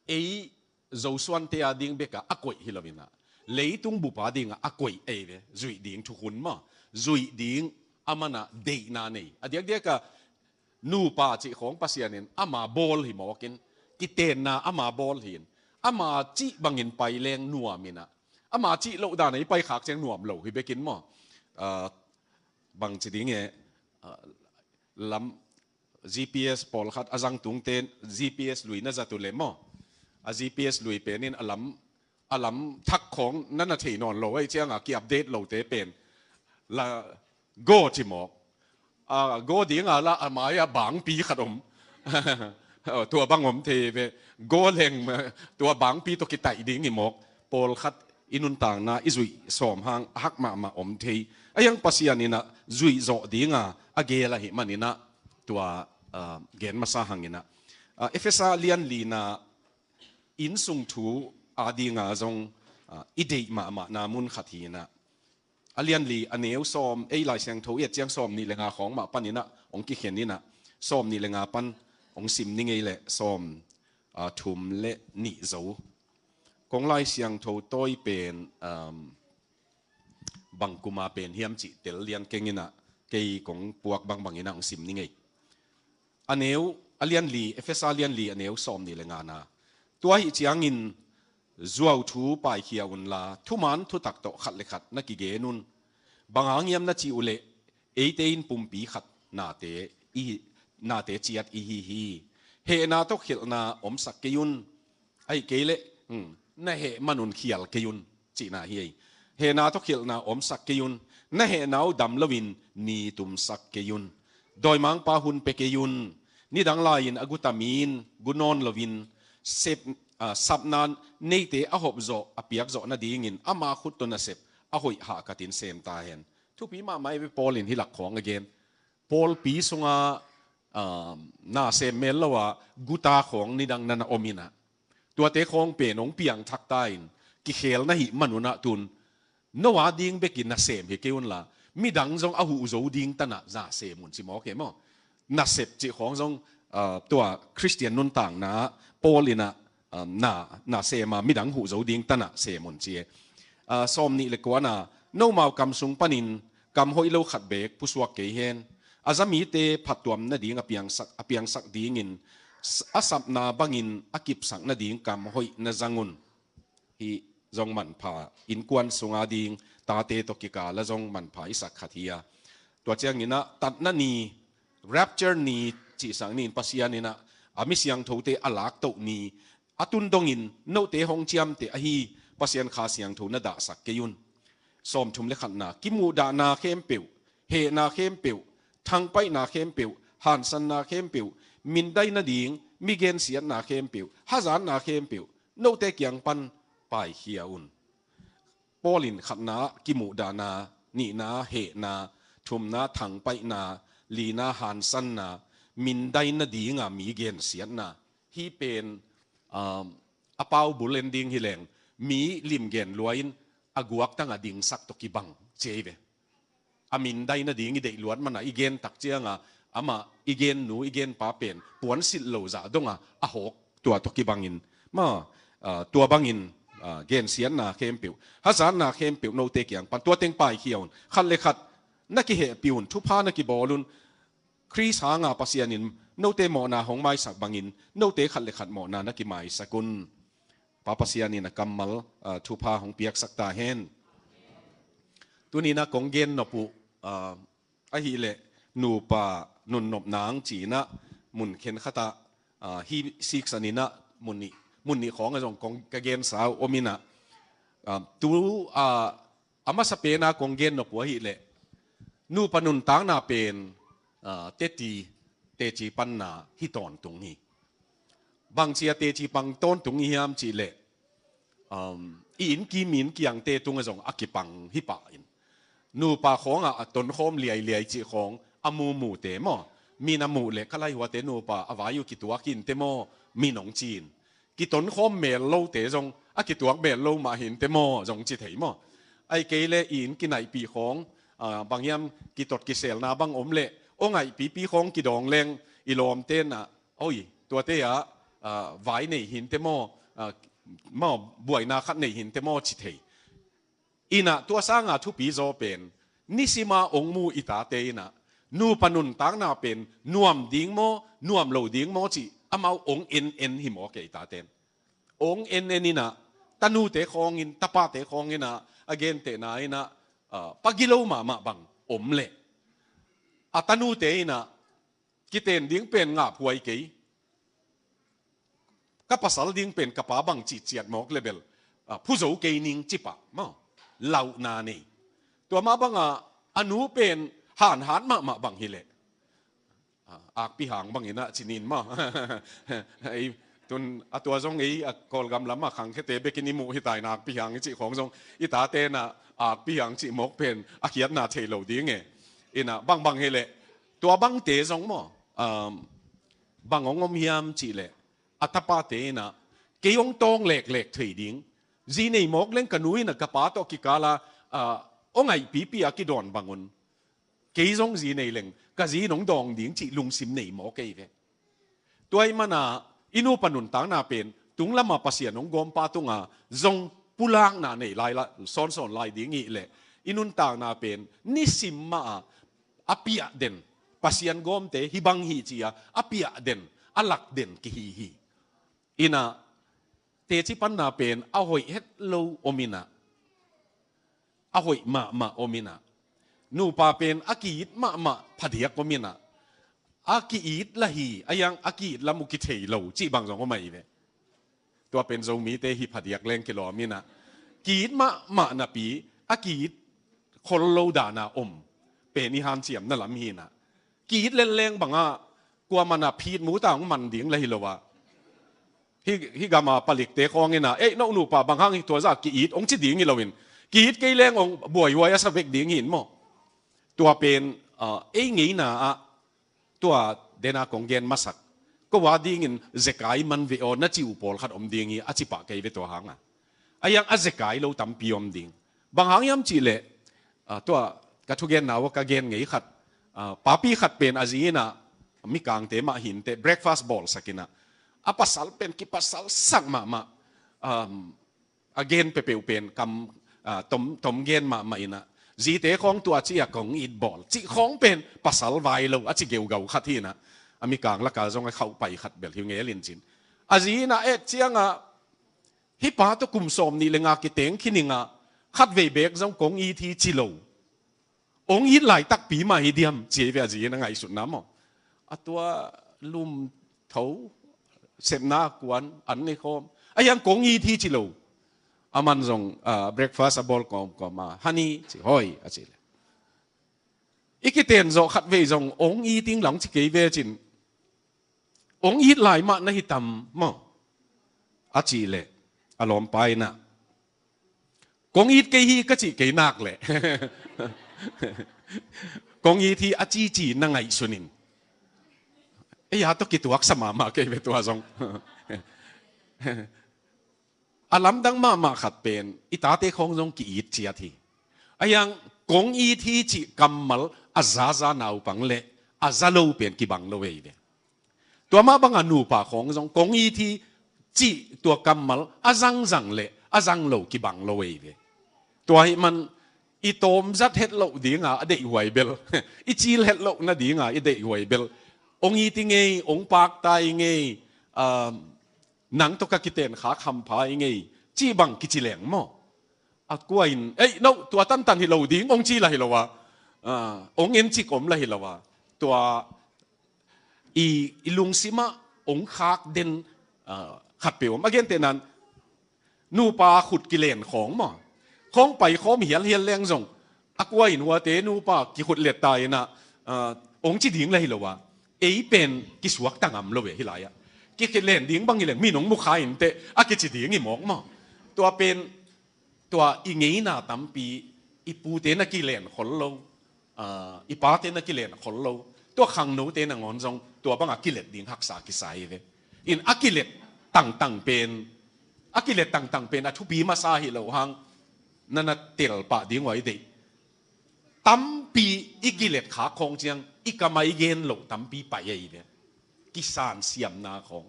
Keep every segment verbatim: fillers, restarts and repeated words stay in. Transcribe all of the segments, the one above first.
ei Zosuan te a ding bek a a koih hi lo in ah, leitung bup a ding ah a koih ei ve, zuih ding thukhun maw, zuih ding a man ah deihna nei. A diakdiak ah nupa cih khawng Pasian in ama bawl hi mawk in, kitenna ama bawl hi in, ama cih bangin pai leng nuam in ah, ama cih loh dan ah i pai khak ciang nuam lo hi bek in maw. Ah, bang ci ding e, ah, lam, G P S pawlkhat a zang tung ten G P S lui na zat uh leh maw, a G P S lui pen in a lam, a lam thak khawng na na thei nawn lo ahih ciang a ki-update lo te pen la go ci mawk. A go ding a la a mai ah bangpi khat om. Tua bang om thei ve. Go leng tua bangpi tawh kitaih ding hi mawk. Pawlkhat i nuntakna i zuih sawm hang a hak mahmah om thei. A hiang Pasian in ah zuih zawh ding a a gel ahih man in ah tua, ah, gen masa hang in ah, ah, Efesa lian li na innsung thu a ding a zong, ah, i deih mahmahna mun khat hi in ah, a lian li a neu sawm, ei Lai Siangtho i et ciang sawm nih le nga khawng mah pan in ah hong kikhen in ah, sawm nih le nga pan hong sim ni ngei leh sawm, ah, thum le nih zo. Kong Lai Siangtho tawi pen, um, bang kum a pen hiam cih tel lian keng in ah, kei kong puak bangbang in ah hong sim ni ngei. A neu, a lian li, Efesa lian li a neu sawm nih le nga na. Tua ahih ciangin zuau thu paikhia un la, thuman thutak tawh khat le khat na kigen un. Bang hang hiam na cih uh leh, eite in pumpi khat nate i, nate ciat i hi hi. Hehna tawh khialhna omsak kei un. Ahih kei leh, hmm, na heh man un khial kei un, cihna hi ei. Hehna tawh khialhna omsak kei un. Na hehna uh dam loin ni tumsak kei un. Dawimangpa hun pia kei un. Nidang lai-in a guta mi in gu nawn loin sep, ah, sapna neite a hopzawh, a piakzawh nadingin ama khut tawh nasep a hoih hahkatin sem ta hen. Thupi mahmah ei ve, Paul in hih lak khawng a gen. Pawlpi sungah, ah, na sem mel lo a guta khawng nidang na na om in ah, tuate khawng pen hong piangthak ta in, kikhel na hih man un ah tun no a ding bekin na sem hi kei un la, midang zong a huh zo ding tan ah na sem un ci mawk e maw. Nasep cih khawng zong, ah, tua Khristian nuntakna ah Paul in ah, ah, na, na sem a midang huh zo ding tan ah sem un ci e. Ah, sawm nih le kua na, nomau kam sung panin kam hoih lo khat beek pusuak kei hen. A za mite phattuam nading a piangsak, a piangsak dingin s-, a sapna bangin a kipsak nading kam hoih na zang un. Hih zong manpha, innkuan sunga ding tate tawh kikal a zong manpha i sak khat hi a. Tua ciangin ah tatna ni, rapture ni cihsak ni in Pasian in ah a mi siangthote a laktoh ni, a tun dongin note hong ciamteh ahi Pasian Kha Siangtho na dahsak kei un. Sawmthum le khatna, kimuhdahna khempeuh, hehna khempeuh, thangpaihna khempeuh, hansanna khempeuh, mindai nading mi gensiatna khempeuh, hazatna khempeuh, note kiang pan paikhia un. Paul in khatna ah kimuhdahna, nihna hehna, thumna thangpaihna, lina hansanna, mindai nadinga mi gensiatna. Hih pen, um, a pau bul en ding hi leng, mi limgen lua in a guaktang a dingsak tawh kibang ci ei ve. A mindai nading i deih luat man a i gen tak ciang a, amah i gen nu, i gen pa pen puansilh lo zah dong a, a hawk tua tawh kibangin. Ma, ah, tua bangin, ah, gensiatna khempeuh, hazatna khempeuh note kiang pan tua teng paikhia un. Khat le khat na kihehpih un, thupha na kibawl un. Khrist hanga Pasian in note mawhna hong maisak bangin, note khat le khat mawhna na kimaisak un. Pa Pasian in a kammal, ah, thupha hong piaksak ta hen. Tuni-in ah kong gen nop uh, ah, ahih leh nupa nunnop nang ci-in ah mun khenkhat ah, ah, hih siksan in ah mun nih, mun nih khawng ah zong kong ka gensa uh om in ah, ah, tu, ah, a masa pen a kong gen nop uh ahih leh nupa nuntakna pen, ah, teci, teci panna hi tawntung hi. Bangci a teci pan tawntung hi hiam cih leh, um, i inn kim, i inn kiangte tungah zong a kipang hi pah in. Nupa khawngah a tonkhawm liailiai cih khawng a mumute maw, min a muh leh ka laihuate nupa a vai uh kituak hi inteh maw, min hong ci in. Kitonkhawm mel lote zong a kituak mel lo mah hi inteh maw zong ci thei maw. Ahih kei leh i inn kinaihpih khawng, ah, bang hiam kitot kiselna bang om leh aw ngaihpipi khawng kidawng leng i lawmte in ah, oi, tuate ah ah, vai nei hinte maw, ah, maw buaina khat nei hinte maw ci thei. Inah tua sanga thupi zaw pen nisima ong mu i tate inah nupa nuntakna pen nuam ding maw nuam lo ding maw ci amau ong en en hi maw kei taten. Ong en en inah tanute khawngin tapate khawng inah a gentehna inah, ah, pagilo mahmah bang om leh a tanute inah kiten ding pen ngaphuai kei, ka pasal ding pen ka pa bang cihciat mawk le bel, ah, phuzo kei ning cipah maw lauhna nei. Tua mah banga a nu pen hanhat mahmah bang hileh, ah, akpi hang bang inah cinin maw. Ei, tun a tua zong ei a Kawlgam lamah khangkhete bekin i muh hitaina akpi hang i cih khawng zong i tate inah akpi hang cih mawk pen a khiatna thei lo ding e. Inah bangbang hileh tua bangte zong maw, um, bang ong om hiam cihleh a tapate inah kei ong tawng leklek thei ding. Zi nei mawk leng ka nu inah ka pa tawh kikala, ah, ong aihpipi a kidawn bangun kei zong zi nei leng ka zi in ong dawng ding cih lungsim nei mawk kei ve. Tua ih mana i nupa nuntakna pen tung lama Pasian ong gawmpa tunga zong pulakna nei lai la, sawnsawn lai ding hileh i nuntakna pen nisim mah a a piah den, Pasian gawmte hi bang hi ci-a a piah den, a lak den kihi hi. Inah teci panna pen a hoih het lo om inah, a hoih mahmah om inah, nupa pen a ki-it mahmah phadiak om inah, a ki-it la hi a iang a ki-it lam uh kithei lo cih bang zong om ahi ve. Tua pen Zomite hi phadiak leng kilawm inah ki-it mahmah napi a ki-it khol lo dana om pen i hanciamna lam hi inah. Ki-it lelleng banga kuamana phit mu ta hong man ding la hi lo a. Hi, hi gama palikte khawng inah ei no nupa bang hang hi tua zah ki-it hong ci ding hi loin ki-it kei leng hong buaihuai a sa vek ding hi in maw. Tua pen, ah, ei ngeina ah tua dena kong gen masak ko a dingin zekai man ve aw na ci uh pawlkhat om ding hi a cipah kei ve tua hanga. A iang a zekai lo tampi om ding. Bang hang hiam cihleh, ah, tua ka thugenna uh a ka gen ngei khat, ah, papi khat pen a zi inah mikangte mah hinte breakfast bawlsak inah a pasal pen kipasal sak mahmah, um, a gen pepeuh pen kam, ah, tom, tom gen mahmah inah zite khawng tua ci-a kong it bawl cih khawng pen pasal vai lo a ci geugau khat hi inah a mikang laka zong a khauh pai khat bel hi ngel in cin. A zi inah et ciangah hih pa tawh kum sawm nih le nga kiteng khiningah khatvei beek zong kong it hi ci lo. Ong it laitakpi mah hi diam ci hi ve a zi in a ngaihsutna maw. A tua lum tho sepna kuan an nei khawm a hiang kong it hi ci lo. A man zong, ah, breakfast a bawl kawmkawm a hani ci hoi a ci le. I kiten zawh khatvei zong ong it ing lang ci kei ve cin. Ong it lai mah na hi tam maw? A cih leh a lawmpa in ah kong it kei hi ka cih kei nak leh kong it hi a cici na ngaihsun in. Ei a tawh kituaksa mahmah kei ve tua zong. A lamdang mahmah khat pen i tate khawng zong ki-it ciat hi. A hiang kong it hi cih kammal a zaza naupang leh a za lo pen kibang lo ei ve. Tua mah bangah nupa khawng zong kong it hi cih tua kammal a zangzang leh a zang lo kibang lo ei ve. Tua hih man i tawmzat het loh dinga a deihhuai bel i cil het loh nadinga i deihhuai bel ong it i ngei, ong pakta i ngei, um, nang tawh ka kiten khak hampha i ngei cih bang kici leng maw? A kua in ei no tua tantan hi lo ding ong ci la hi lo a, ah, ong en cik om la hi lo a, tua i, i lungsimah ong khak den, ah, khat peuh om. A gentehnan nupa khut kilen khawng maw? Khawng pai khawm hialhial leng zong a kua in huate nupa kikhut let ta in ah, ah, ong ci ding la hi lo a, ei pen kisuakta ngam lo ve hi lai ah. Kikhilen ding bang hi leng min ong mukha in teh a kici ding hi mawk maw? Tua pen tua i ngeina tampi i pute na kilen khol lo, ah, i pate na kilen khol lo, tua khangnote nangawn zong tua bangah kilet ding haksa kisa hi ve. In a kilet tangtang pen, a kilet tangtang pen a thupi masa hi lo hang na na tel pah ding uh a i deih. Tampi i kilet khak khawng ciang i kamah i gen loh tampi pai ahi ve. Kisan siamna khawng.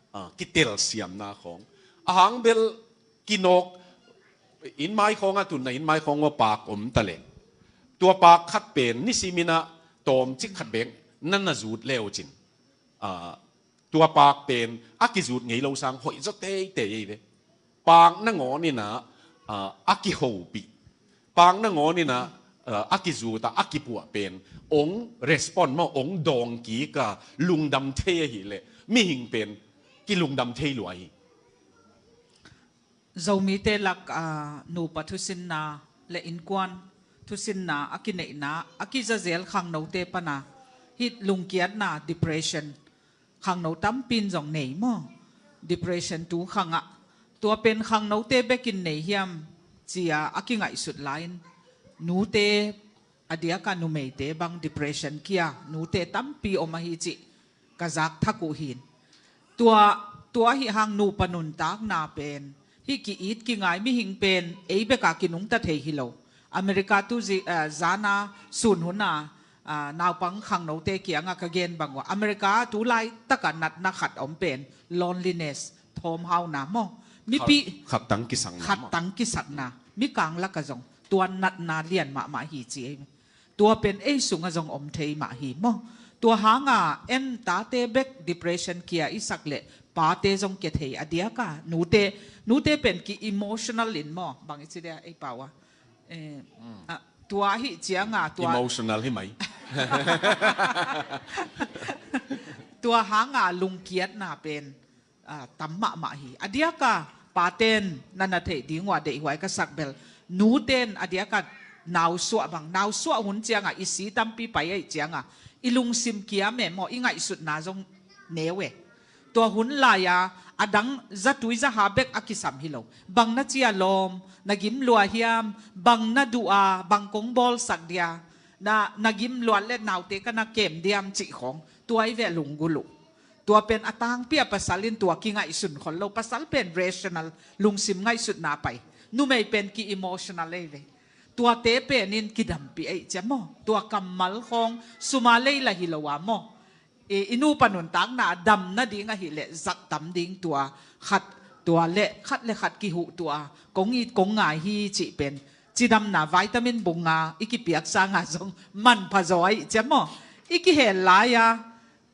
Ah, kitelsiamna khawng. Ahang bel kinawk, inn mai khawng a tunna inn mai khawng aw paak om ta leh, tua paak khat pen nisimin ah tawmcik khat bek na na zut le uh cin, ah, tua paak pen a kizut ngei lo sang hoih zaw teitei ei ve. Paak nangawn in ah, ah, a kihopih, paak nangawn in ah, ah, a kizut a, a kipuah pen ong respond maw, ong dawng kik a, lungdam thei ahih leh mihing pen kilungdam thei lua hi. Zomite lak, ah, nupa thusinna le innkuan thusinna a kineihna a kizazel khangnote pana hih lungkiatna, depression, khangno tampi in zong nei maw? Depression tu khangah, tua pen khangnote bekin nei hiam ci-a a kingaihsut lai-in, nute a diaka numeite bang depression kia nute tampi om ahi cih ka zak thak uh hi. Tua, tua ahih hang nupa nuntakna pen hih ki-it kingai mihing pen ei beka kinungta thei hi lo. America tu zi-, ah, zana sun huna, ah, naupang khangnote kianga ka gen bang uh a, America tu laitaka natna khat om pen loneliness, thawmhauna maw? Mipi khat, khat tang kisakna maw? Khat tang kisakna. Mikang laka zong tua natna lian mahmah hi ci ei. Tua pen ei sunga zong om thei mah hi maw? Tua hanga en tate bek depression kia i sak leh pate zong kia thei a diaka. Nute, nute pen ki emotional in maw? Bang i ci dia ei pau a. Eh, ah, tua hi cianga tua emotional hi mai. Tua hanga lungkiatna pen, ah, tam mahmah hi. A diaka paten na na theih ding uh a deihhuai ka sak bel, nuten a diaka nausuah bang, nausuah hun cianga i si tampi pai aih cianga i lungsim kiam e maw, i ngaihsutna zong neu e. Tua hun lai-a a dang zatui zaha bek a kisam hi lo. Bang na cia lawm, na gim lua hiam, bang na duh a, bang kong bawlsak dia, na, na gim luat le naute ka na kem diam cih khawng, tua i ve lunggulh uh. Tua pen a tangpi a pasal in tua kingaihsun khol lo. Pasal pen rational, lungsim ngaihsutna pai. Numei pen ki emotional ei ve. Tuate pen in kidampi ei cia maw? Tua kammal khawng suma leila hi lo a maw? I, i nupa nuntakna a dam nading ahih leh zat tam ding tua khat, tua le khat le khat kihuh tua kong it kong ngai hi cih pen cidamna vitamin bung nga i kipiak sanga zong manpha zaw aih cia maw? I kihel lai-a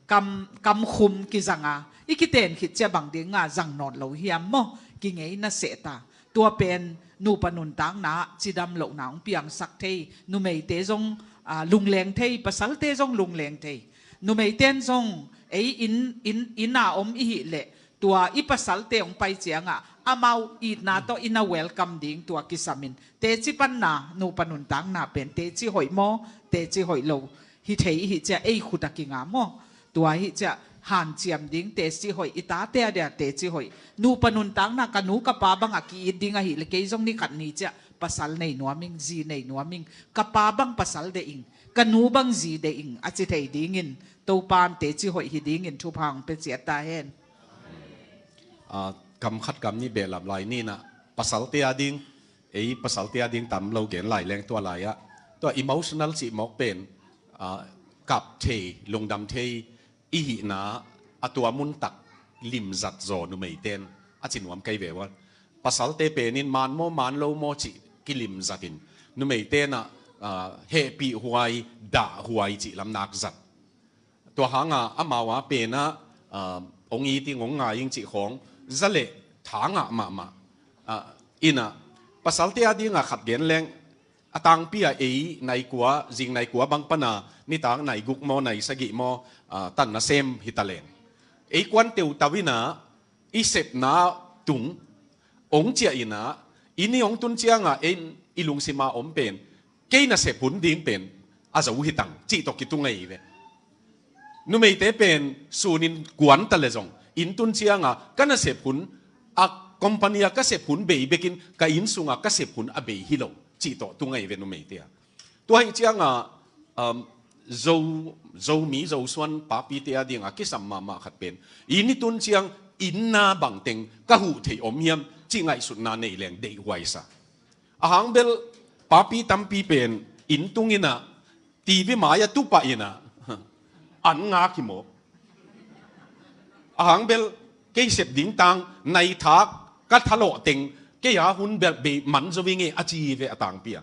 kam, kamkhum kizanga i kiten khit cia bang dinga zang nawn lo hiam maw? Kingei na sehta. Tua pen nupa nuntakna cidam lohna hong piangsak thei. Numeite zong, ah, lungleng thei, pasalte zong lungleng thei. Numeiten zong ei inn, inn, inn a om i hih leh tua i pasalte hong pai ciangah amau itna tawh i na welcome ding tua kisamin teci panna nupa nuntakna pen teci hoih maw, teci hoih lo hi thei i hih ciah ei khut a kinga maw? Tua hi ciah hanciam ding teci hoih, i tate a dia teci hoih. Nupa nuntakna ka nu ka pa bangah ki-it ding ahih leh kei zong ni khat ni ciah pasal nei nuam ing, zi nei nuam ing, ka pa bang pasal deih ing, ka nu bang zi deih ing a ci thei dingin Topan teci hoih hi dingin thupha hong pia ciat ta hen. Ah, kam khat kam nih behlap lai ninah pasalte a ding, ei pasalte a ding tam lo gen lai leng tua lai-ah tua emotional cih mawk pen, ah, kap thei, lungdam thei i hihna a tua muntak limzat zaw numeiten a ci nuam kei ve ua. Pasalte penin man maw man lo maw cih kilimzatin numeiten ah, ah, hehpih huai, dah huai cih lam nak zat. Tua hanga amau a penah, ah, hong it ing, hong ngai ing cih khawng za le tha ngah mahmah. Ah, innah pasalte a dingah khat gen leng a tangpi a ei nai kua, zing nai kua bang pana nitak nai guk maw, nai sagih maw, ah, tan nasem hi ta leng, ei kuan teutau innah i sepna tung hong ciah innah i ni hong tun ciangah ei i lungsima om pen kei nasep hun ding pen a zo hi tang cih tawh kitung ahi ve. Numeite pen sunin kuan ta le zong inn tun cianga ka nasep hun, a company a ka sep hun bei bekin ka inn sunga ka sep hun a bei hi lo cih tawh tung ahi ve numeite a. Tua hi cianga, um, Zo, Zomi Zosuan papite a dinga kisam mahmah khat pen inn i tun ciang inn na bangteng ka huh thei om hiam cih ngaihsutna nei leng deihhuai sa. Ahang bel papi tampi pen inn tung innah TV mai-ah tupah innah an ngak hi maw? Ahang bel Kei sep ding tang, nai thak, ka thalawh teng, kei a hun bel bei man zo ing e a ci ve a tangpi a.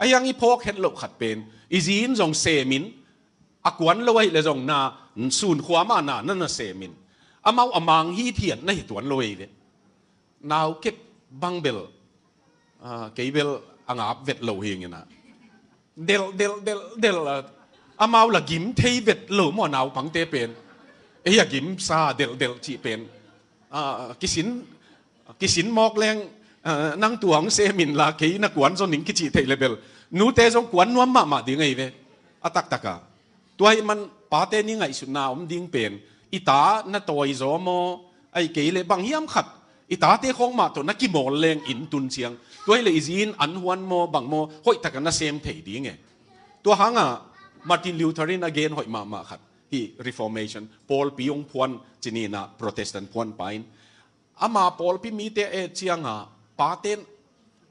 A hiang i phawk het loh khat pen, i zi in zong sem in, a kuan lo ahih leh zong na, sun khua mah na, na na sem in. Amau a mang hithiat na hi tuan lo ei ve. Nau kep bang bel, ah, kei bel a ngap vet lo hi ing e na. Delh, delh, delh, delh, ah, amau la gim thei vet lo maw naupangte pen. Ei a gim sa delh, delh cih pen. Ah, kisin, kisin mawk leng, ah, nang tua hong sem in la kei na kuan zaw ning kici theih leh bel. Nute zong kuan nuam mahmah ding ei ve. A taktak a. Tua ahih man pate ni ngaihsutna om ding pen, i ta na tawi zaw maw, ahih kei leh bang hiam khat, i tate khawng mah tawh na kimawl leng inn tun ciang, tua ahih leh i zi in an huan maw, bang maw, hoih takin na sem thei ding e. Tua hangah Martin Luther in a gen hoih mahmah khat, hih Reformation, pawlpi hong phuan, ci ni na Protestant phuanpa in, ama pawlpi mite a et ciangah, paten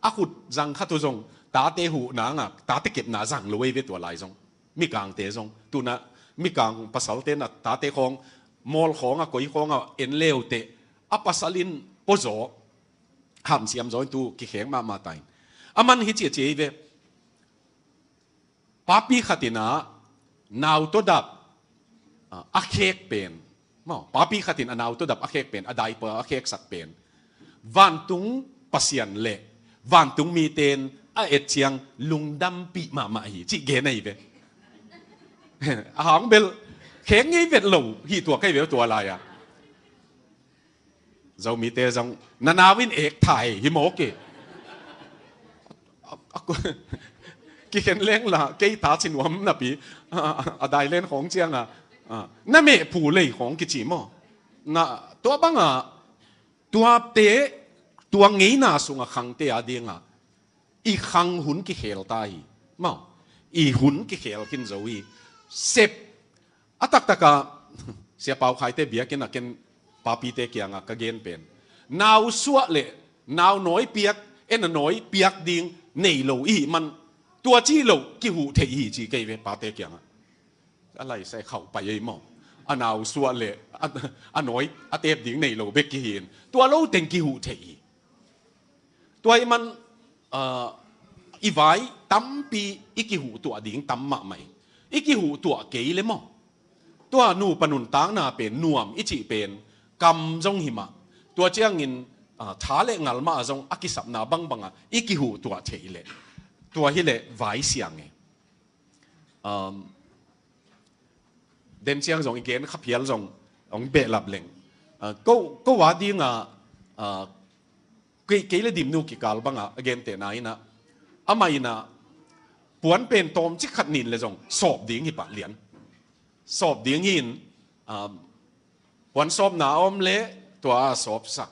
a khut zang khat uh zong, tate huh nangah, tate kepna zang lo ei ve tua lai zong. Mikangte zong. Tuna mikang pasalte na tate khawng, mawl khawngah, koi khawngah en leuteh, a pasal in pua zaw, hamsiam zaw in tu kikheng mahmah ta in. A man hi ciacia ei ve. Papi khat in a nau tawh dap, ah, a khek pen. Maw, papi khat in a nau tawh dap a khek pen, a diaper a kheksak pen. Vantung Pasian le vantung miten a et ciang lungdampih mahmah hi, cih gen ahi ve. A hang bel khek ngei vet lo hi tua ka hi ve tua lai-a. Zomite zong, na nau in ek thai hi mawk e. A, a, kikhen leng la, kei ta ci nuam napi, a, a, a dai len khawng ciangah, a, na meh phu lei khawng kici maw. Na, tua bangah, tuate, tua ngeina sungah khangte a dingah, i khang hun kikhel ta hi. Maw, i hun kikhel khin zo hi. Sep, a taktakah, Sia Pau Khaite biakinn ah ken papite kiangah ka gen pen. Nau suah le, nau nawi piak, en a nawi piak ding nei lo i hih man. Tua ci lo, kihuh theih hi ci kei ve pate kiangah. A laisai khauh pai ei maw. A nau suah le, a, a nawi, a tep ding nei lo bek kihi in. Tua lo teng kihuh theih hi. Tua ahih man, ah, i vai tampi i kihuhtuah ding tam mahmah hi. I kihuhtuah kei le maw. Tua nupa nuntakna pen, nuam i cih pen, kam zong hi mah. Tua ciangin, ah, tha le ngal mah zong a kisapna bangbangah, i kihuhtuah theih leh. Tua hi leh vai siang e. Um, den ciang zong i gen kha phial zong hong behlap leng. Ah, ko, ko a dingah, ah, kei, kei le Dimnu kikal bangah a gentehna inah, amah inah puan pen tawmcik khat nin le zong sawp ding hi pah lian. Sawp ding hi in, um, puan sawpna a om leh tua a sawpsak.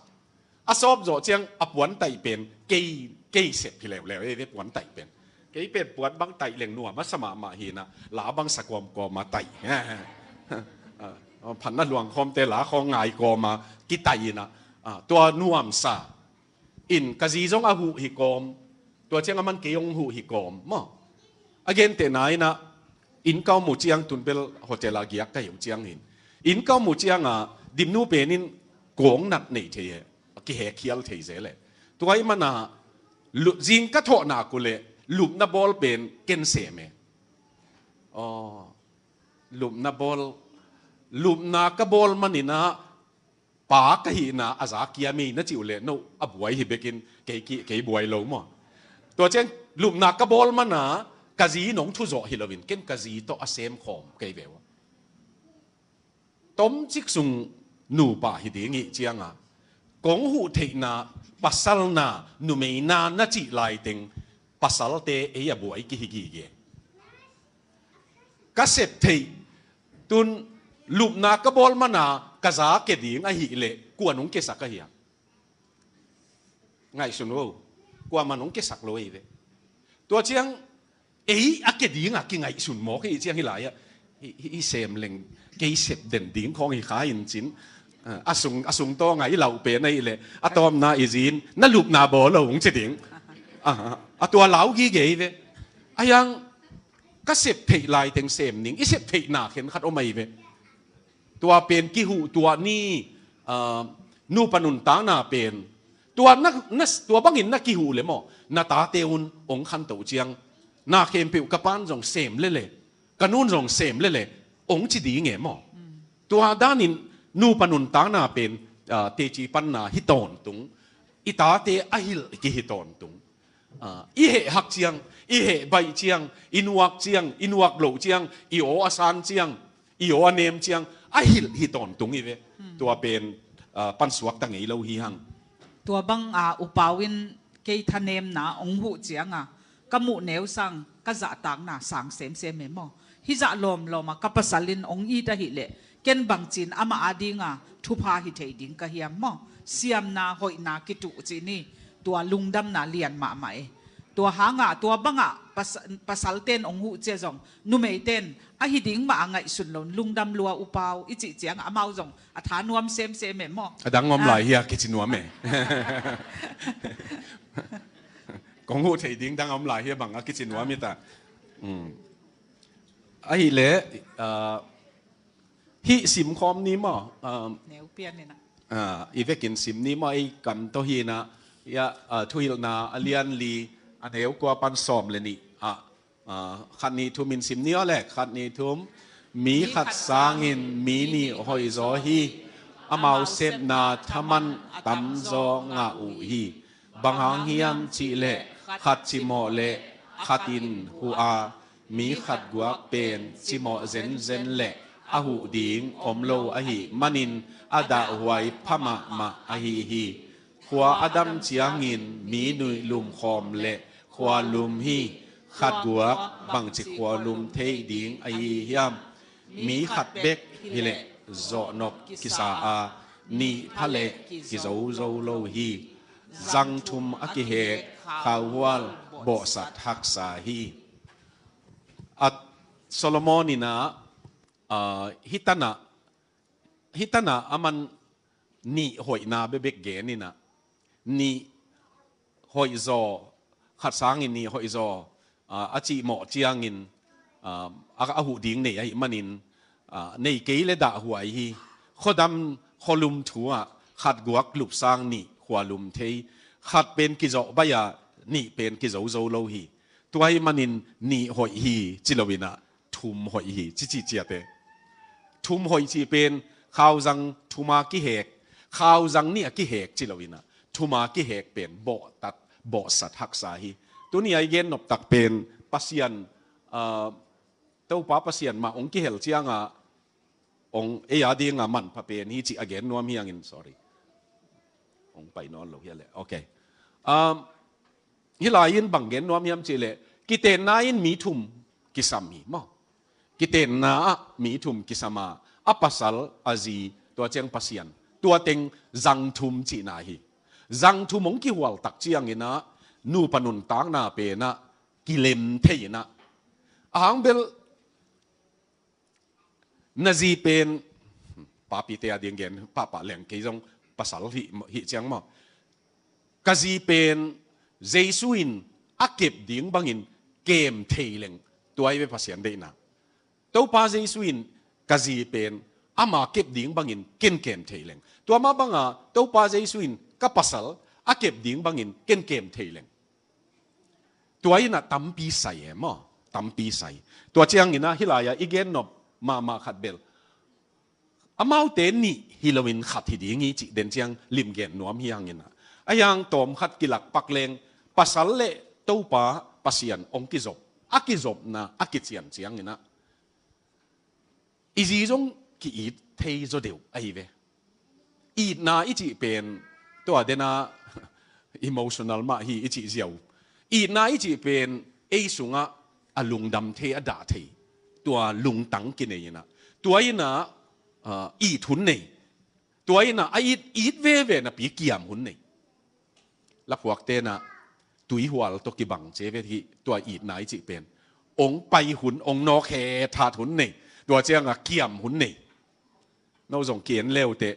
A sawp zawh ciang a puan taih pen kei, kei sep hi leuleu ei ve puan taih pen. Kei pen puan bang taih leng nuam a sa mahmah hi inah, la bang sa kawmkawm a taih. Ah, phatna luang khawmte la khawng ngai kawm a kitaih inah, ah, tua nuamsa. In ka zi zong a huh hi kawm. Tua ciang a man kei hong huh hi kawm maw. A gentehna inah, inn ka om uh ciang tun bel hotel ah giak ka hi uh ciang hin. Inn ka om uh ciangah Dimnu pen in kawng nat nei thei he, kihekhial thei zel e. Tua ahih manah lu-, zing ka thawh nak uh leh lupna bawl pen ken sem e. Aw, lupna bawl, lupna ka bawl man inah pa ka hihna a za kiam hi na cih uh leh, no, a buai hi bekin, kei ki, kei buai lo maw. Tua ciang lupna ka bawl mana ka zi nong thu zawh hi loin, ken ka zi tawh a sem khawm kei ve uh. Tomcik sung nupa hi ding ih cianga kong huh theihna, pasalna, numeina na cih laiteng pasalte ei a buai kihi gige. Ka sep theih, tun lupna ka bawl mana ka za ke ding ahih leh kua nong kesak ahi a? Ngaihsun o, kuamah nong kesak lo ei ve. Tua ciang ei a ke dingah kingaihsun mawk hi ciang hi lai-ah, hi, hi, hi sem leng kei sep den ding khawng hi kha in cin. A sung, a sung tawngah i lauh pen ahih leh a tawpna i zin na lupna bawl lo hong ci ding. A, a tua lau gige ei ve. A yang ka sep theih laiteng sem ning, i sep theihna khenkhat om ahi ve. Tua pen kihuh tuah ni, ah, Nupa nuntakna pen tua, na, na, tua bangin na kihuh le maw, na tate un hong khantoh ciang, na khempeuh ka pan zong sem lele, ka nun zong sem lele, hong ci ding e maw? Tua danin nupa nuntakna pen, ah, teci panna hi tawntung, i tate a hilh kihi tawntung. Ah, i heh hak ciang, i heh baih ciang, i nuak ciang, i nuak loh ciang, i aw a san ciang, i aw a nem ciang, a hilh hi tawntung i ve. Tua pen, ah, pansuakta ngei lo hi hang. Tua bang a upau in kei thanemna hong huh cianga ka muh neu sang ka zahtakna sang semsem e maw? Hih zah lawmlawma ka pasal in hong it ahileh ken bangcin amah adinga thupha hi thei ding ka hiam maw? Siamna hoihna kituh cih ni, tua lungdamna lian mahmah e. Tua hanga tua banga pas-, pasalten hong huh cia zong numeiten ahi ding mah a ngaihsun lo lungdam lua upau i cih cianga amau zong a tha nuam semsem e maw? A dang om lai hi a kici nuam e. Kong huh thei ding dang om lai hi a bang a kici nuam hi ta. Ahih leh, ah, hih simkhawm ni maw? Ah, neu pian inah, ah, i vekin sim ni maw? Ei kam tawh hi inah, ya, ah, Thuhilhna a lian li, a neu kua pan sawm le nih ah, ah, khat nih thum in sim ni aw le, khat nih thum. Mi khat sangin mi nih hoihzaw hi. Amau sepna thaman tamzaw ngah uh hi. Bang hang hiam cihleh khat cimawh le khat in huh a, mi khat guak pen cimawh zenzen le a huh ding om lo ahih manin a dahhuai pha mahmah ahi hi. Khua a dam ciangin mi nuih lumkhawm le khua lum hi. Khat guak bangci khua lum thei ding ahi hiam? Mi khat bek hileh zawhnop kisa a, nih pha le kizozo lo hi. Zang thum a kihek khauhual bawhsat haksa hi. A Solomon inah, ah, hih tanah, hih tanah aman nih hoihna bekbek gen inah, nih hoihzaw, khat sangin nih hoihzaw, ah, a cihmawh ciangin, ah, a, a huh ding nei ahih manin, ah, nei kei le dahhuai hi. Khuadam khualum thu ah khat guak lup sang nih khualum thei. Khat pen kizawh baih a, nih pen kizozo lo hi. Tua ahih manin nih hoih hi ci lo inah, thum hoih hi ci cih ciat e. Thum hoih cih pen khauzang thum a kihek, khauzang nih a kihek ci lo inah, thum a kihek pen bawhtat, bawhsat haksa hi. Tuni a i gen noptak pen Pasian, ah, Topa Pasian mah hong kihel cianga hong ei a dinga manpha pen hi cih a gen nuam hi hangin, sorry. Hong pai nawn lo hi a le. Ok. Um, hih lai-in bang gen nuam hiam cihleh, kitenna in mi thum kisam hi maw? Kitenna ah mi thum kisam a, a pasal, a zi, tua ciang Pasian. Tua teng zang thum cihna hi. Zang thum hong kihual tak ciang inah nupa nuntakna pen ah kilem thei inah, a hang bel na zi pen, papite a ding gen pahpah leng, kei zong pasal hih, hih ciang maw? Ka zi pen Jesu in a kep ding bangin kem thei leng, tua hi ve Pasian deihna. Topa Jesu in ka zi pen ama kep ding bangin ken kem thei leng, tua mah banga Topa Jesu in ka pasal a kep ding bangin ken kem thei leng. Tua inah tampi sai e maw? Tampi sai. Tua ciang inah hih lai-ah i gen nop mahmah khat bel, amaute nih hi loin khat hi ding hi cih den ciang limgen nuam hi hang inah, a hiang tawm khat kilak pak leng, pasal le Topa Pasian hong kizop, a kizopna a kician ciang inah i zi zong ki-it thei zaw deuh ahi ve. Itna i cih pen, tua dena emotional mah hi i cih ziau. Itna i cih pen ei sungah a lungdam thei, a dah thei, tua lungtang kinei inah, tua inah, ah, it hun nei. Tua inah a it, it veve napi kiam hun nei. Laphuak tenah tuihual tawh kibang ce ve hi, tua itna i cih pen hong pai hun, hong nawk hethat hun nei. Tua cianga kiam hun nei. No zong ki-en leuteh,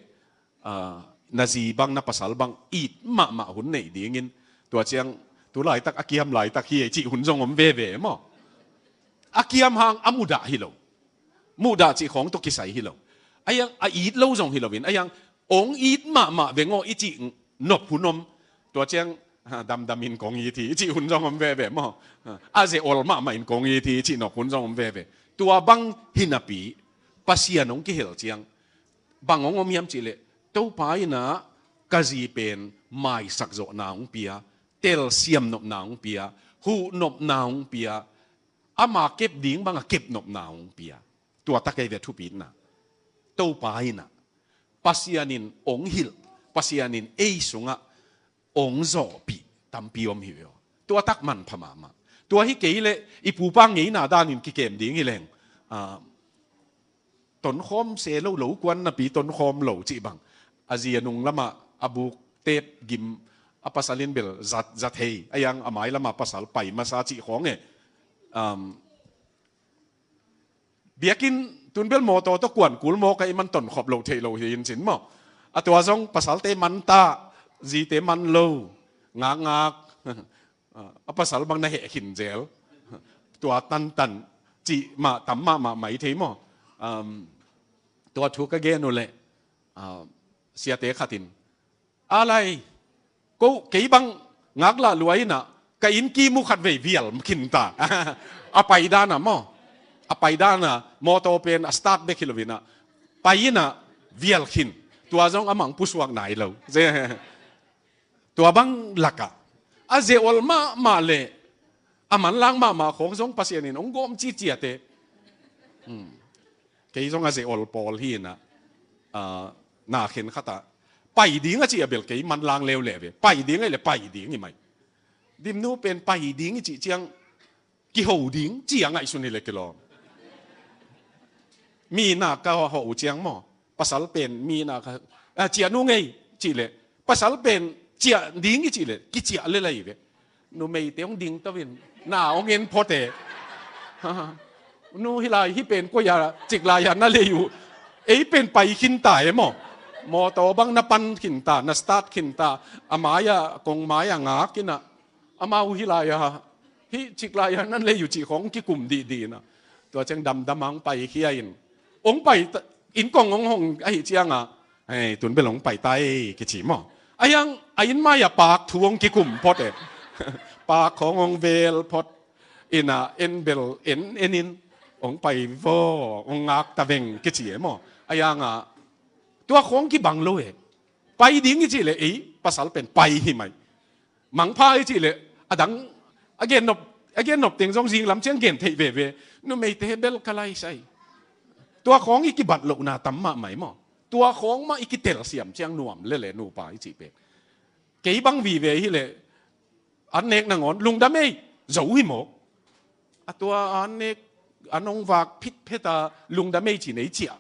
ah, na zi bang, na pasal bang it mahmah hun nei dingin, tua ciang tu laitak a kiam laitak hi ei cih hun zong om veve maw? A kiam hang a mudah hi lo. Mudah cih khawng tawh kisai hi lo. A hiang a it lo zong hi loin, a hiang Ong it mahmah veng aw i cih nop hun om. Tua ciang, ha, damdam in kong it hi i cih hun zong om veve maw? Ha, a ze ol mahmah in kong it hi i cih nop hun zong om veve. Tua bang hi napi Pasian ong kihel ciang bang ong om hiam cihleh, Topa in ah ka zi pen maisak zawhna ong pia, telsiam nopna ong pia, huh nopna ong pia, ama kep ding banga kep nopna ong pia. Tua tak ei ve thupitna. Topa in ah, Pasian in ong hilh, Pasian in ei sungah ong zawhpih tampi om hi ve aw. Tua tak manpha mahmah. Tua hi kei leh i pupa ngeina danin kikem ding hi leng, ah, tonkhawm se lo, lo kuan napi tonkhawm lo cih bang. A zi a nung lamah a buk tep gim, a pasal in bel zat, zat hei, a yang a mai lamah pasal pai masa cih khawng e. Um, biakinn tun bel mawtaw tawh kuan kul mawk a i man tonkhop lo theih lo hi in cin maw? A tua zong pasalte man ta, zite man lo, ngakngak. A pasal bang na heh khin zel. Tua tantan cih mah tam mahmah mai thei maw? Um, tua thu ka gen uh leh, ah, siate khat in, a lai, ko kei bang ngaklah lua in ah ka inn kimu khat vei vial khin ta. A pai dan ah maw? A pai dan ah mawtaw pen a start bek hi lo in ah pai in ah vial khin. Tua zong a mang pusuak nai lo. Tua bang lakah a ze ol mahmah leh a manlang mahmah khawng zong Pasian in ong gawm ciciate. Hmm. Kei zong a ze ol pawl hi in ah, ah, na khen khat ah pai ding a cih a bel kei manlang leuleu ve. Pai ding a i leh pai ding hi mai. Dimnu pen pai ding i cih ciang kiho ding ci a ngaihsun hi leh kilawm. Mi na ka ho uh ciang maw? Pasal pen mi na ka, ah, ciah nu ngei cih leh, pasal pen ciah ding i cih leh kiciah lel ahi ve. Numeite hong ding to in na hong en phot e. Nu hi lai hi pen koi a cik lai a na lei uh. Ei pen pai khin ta e maw? Mawtaw bang na pan khin ta, na start khin ta. A mai a, kong mai a ngak in ah amau hi lai a, hih cik lai a nan lei uh cih khawng kikum dihdih in ah. Tua ciang damdam a hong pai khia in, hong pai ta, inn kong hong hong ahih ciang ah, hei, tun bel hong pai ta ei kici maw? A hiang a inn mai a paak thu hong kikum phot e. Paak khawng hong vel phot in ah, en bel en en in, hong pai vaw, hong ngak ta veng kici e maw? A hiang ah tua khawng kibang lo e. Pai ding i cih leh ei pasal pen pai hi mai. Mangpha i cih leh a dang a gen nop, a gen nop teng zong zing lam ciang gen theih veve. Numeite bel ka lai sai. Tua khawng i kibat lohna tam mahmah hi maw? Tua khawng mah i kitelsiam ciang nuam lele nupa i cih pek. Kei bang vive hi leh an nek nangawn lungdam ei, zo hi maw? A tua an nek, an hong vak phitphet a lungdam ei ci nei ciah.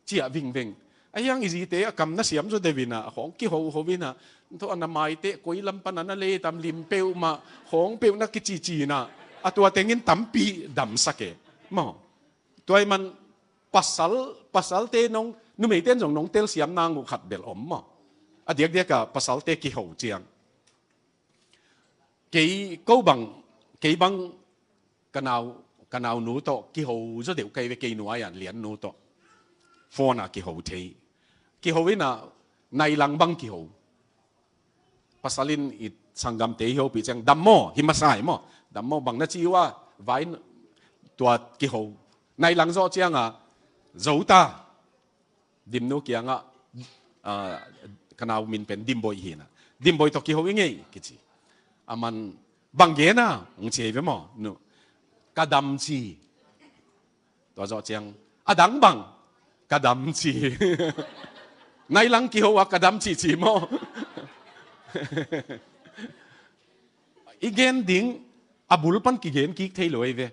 Ciah vingveng. A hiang i zite a kam na siam zaw deuh in ah, a khawng kihoho in ah, thaw a na maite koi lam pan a na lei tam lim peuhmah, khawng peuh na kicici in ah, a tua tengin tampi damsak e. Maw? Tua ahih man pasal, pasalte nong, numeite in zong nong telsiam nang uh khat bel om maw? A diakdiak a pasalte kiho ciang. Kei ko bang, kei bang ka nau, ka naunu tawh kiho zaw deuh ka hi ve, kei nuai-ah Liannu tawh. Phone ah kiho thei. Kiho in ah nai lang bang kiho. Pasal in i sanggamte i hopih ciang, dam maw, hi masa hi maw? Dam maw, bang na ci uh a, vai tua kiho. Nai lang zawh ciang a, zo ta. Dimnu kiangah, ah, ka nau min pen Dimboi hi in ah. Dimboi tawh kiho i ngei kici. Aman bang gen a, hong ci hi ve maw? Nu, ka dam ci. Tua zawh ciang, a dang bang, ka dam ci. Nai lang kiho a ka dam ci ci maw? I gen ding, a bul pan kigen kik thei lo ei ve.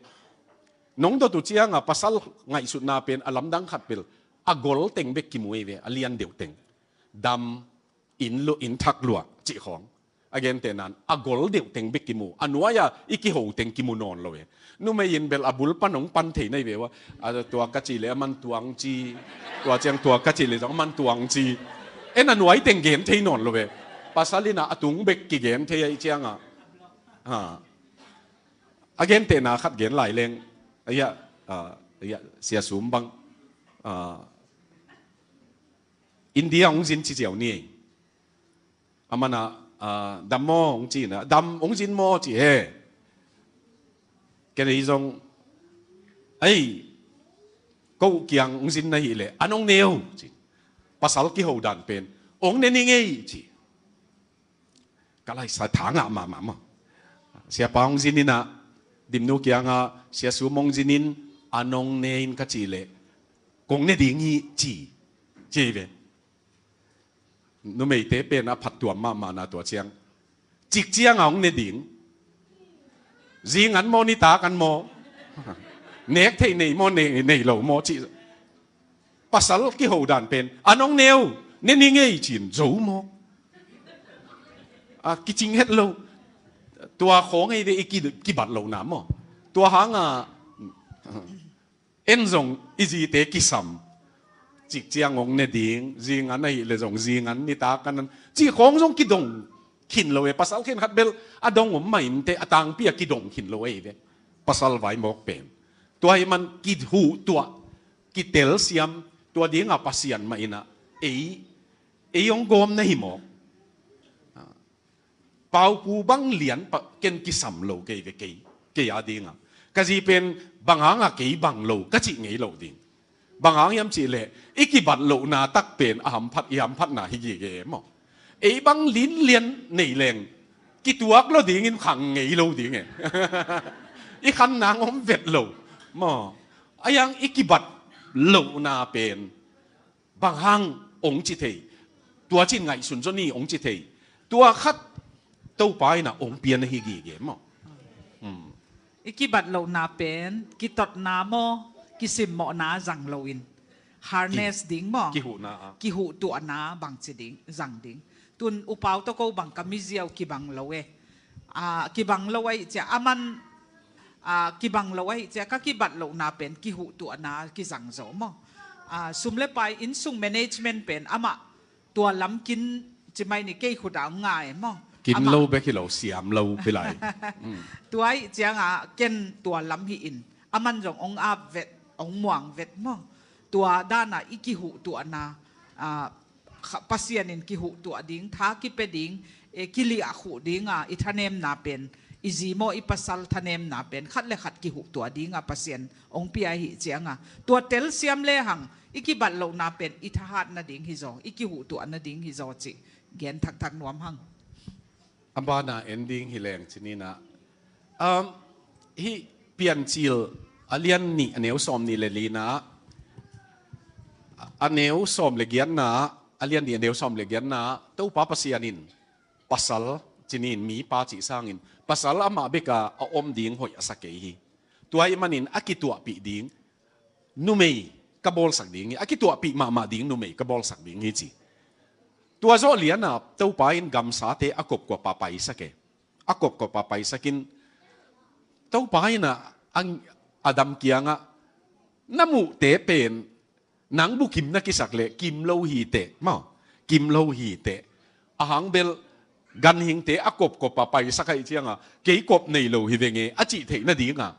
Nong dot uh ciang a pasal ngaihsutna pen a lamdang khat pel, a gol teng bek kimu ei ve, a lian deuh teng. Dam, inn lu, inn thak luah cih khawng. A gentehna in a gol deuh teng bek kimu, a nuai-a i kiho teng kimu nawn lo e. Numei in bel a bul pan hong pan thei na hi ve ua. A tua ka cih leh a man tuang ci, tua ciang tua ka cih leh zong a man tuang ci. En a nuai teng gen thei nawn lo e. Pasal in ah a tung bek kigen thei ahih ciang ah. Ha. A gentehna khat gen lai leng. Aia, ah, aia, Sia Sum bang. Ah, India hong zin ci ziau ni ei. Aman ah, ah, dam maw hong ci na, dam hong zin maw ci he. Ken ei zong, ei, ko kiang hong zin na hih leh an hong ne uh ci. Pasal kiho dan pen hong ne ning ei ci. Ka laisa tha ngah mahmah maw. Siapa hong zin in ah, Dimnu kiangah, Sia Sum hong zin in, an hong ne in ka cih leh kong ne ding hi ci, ci ve. Numeite pen a phattuam mahmahna tua ciang, cik ciang a hong ne ding. Zing an maw, nitak an maw? Nek theih nei maw, nei, nei lo maw cih. Pasal kiho dan pen an hong ne uh, ne ning ei ci-in zo maw? A kicing het lo. Tua khawng ei ve i ki, kibat lohna maw? Tua hangah en zong i zite kisam. Cik ciang hong ne ding, zing an ahih leh zong zing an, nitak an an, cih khawng zong kidong khin lo e. Pasal khenkhat bel a dong om mah inteh, a tangpi a kidong khin lo ei ve. Pasal vai mawk pen. Tua ahih man kihuhtuah, kitelsiam, tua dingah Pasian mah in ah ei, ei hong gawm na hi mawk. Paupu bang lian pa, ken kisam lo kei ve kei, kei a dingah. Ka zi pen bang hangah kei bang lo ka cih ngei lo ding. Bang hang hiam cih leh i kibat lohna tak pen a hamphat, i hamphatna hi gige maw? Ei bang linlian nei leng kituak lo dingin khang ngei lo ding e. I khan nang om vet lo maw? A yang i kibat lohna pen bang hang hong ci thei. Tua cin ngaihsun zaw ni hong ci thei. Tua khat Topa in ah hong pia na hi gige maw? Hmm. I kibat lohna pen kitotna maw, kisimmawhna zang loin, harness ding maw? Kihuhna ah. Kihuhtuahna bangci ding, zang ding. Tun upau tawh ko bang ka miziau kibang lo e. Ah, kibang lo ahih ciah aman, ah, kibang lo ahih ciah ka kibat lohna pen kihuhtuahna kizang zaw maw? Ah, sum le pai, innsung management pen amah tua lam kin ci mai ni, kei khut ah hong nga e maw? Kin lo bek hi lo, siam lo pi lai. Tua ahih ciangah ken tua lam hi in, aman zong hong ap vet, hong muang vet maw? Tua danah i kihuhtuahna, ah, kha-, Pasian in kihuhtuah ding, tha kipia ding, eh, kiliahkhuh dinga i thanemna pen, i zi maw i pasal thanemna pen khat le khat kihuhtuah dinga Pasian hong pia ahih cianga, tua telsiam lehang i kibat lohna pen i thahat nading hizaw, i kihuhtuah nading hizaw cih gen thakthak nuam hang. A bana en ding hi leng ci ni na. Um, hih Piancil a lian nih, a neu sawm nih le li na, a neu sawm le giat na, a lian nih, a neu sawm le giat na, Topa Pasian in pasal, ci ni in mipa cih sangin, pasal amah beka a om ding hoih a sa kei hi. Tua ahih manin a kituahpih ding numei ka bawlsak ding hi, a kituahpih mahmah ding numei ka bawlsak ding hi ci. Tua zawh liana Topa in gamsate a kopkop a paisak e. A kopkop a paisakin Topa in a, Adam kiangah, na muhte pen nang bukim na kisak leh kim lo hi teh maw, kim lo hi teh. A hang bel ganhingte a kopkop a paisak ahih cianga, kei kop nei lo hi veng e a cih theih nadinga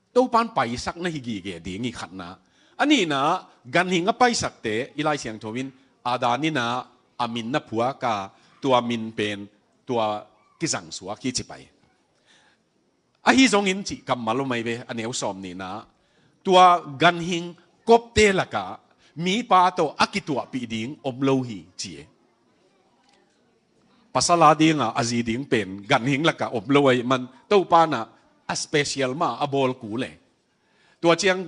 Topan paisak na hi gige ding hi, khatna. A nihna, ganhing a paisakte i Lai Siangtho in Adam in a min na phuak a, tua min pen tua kizang suak hi ci pai. Ahi zongin cih kammal om ahi ve, a neu sawm nihna, tua ganhing kopte laka mipa tawh a kituahpih ding om lo hi ci e. Pasal a dinga a zi ding pen ganhing laka om lo ahih man Topa in a special mah a bawl kul e. Tua ciang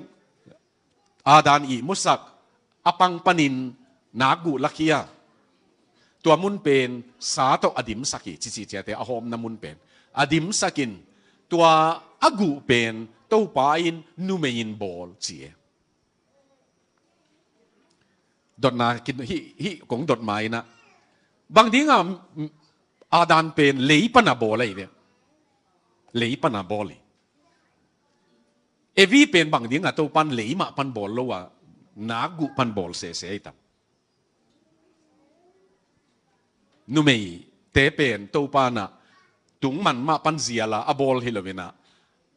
Adam ihmusak, a pang panin nakguh lakhia, tua mun pen sa tawh a dimsak hi, cici ciate a hawmna mun pen a dimsakin, tua a guh pen Topa in numei in bawl ci e. Dotna kin, hih, hih kong dot ma in a, bang dinga Adam pen lei pana bawl ahi ve. Lei pana bawl hi. Evi pen bang dinga Topan lei mah pan bawl lo a, nakguh pan bawl sese hi tam. Numeite pen Topa in a tungman mah pan zial a a bawl hi lo in a,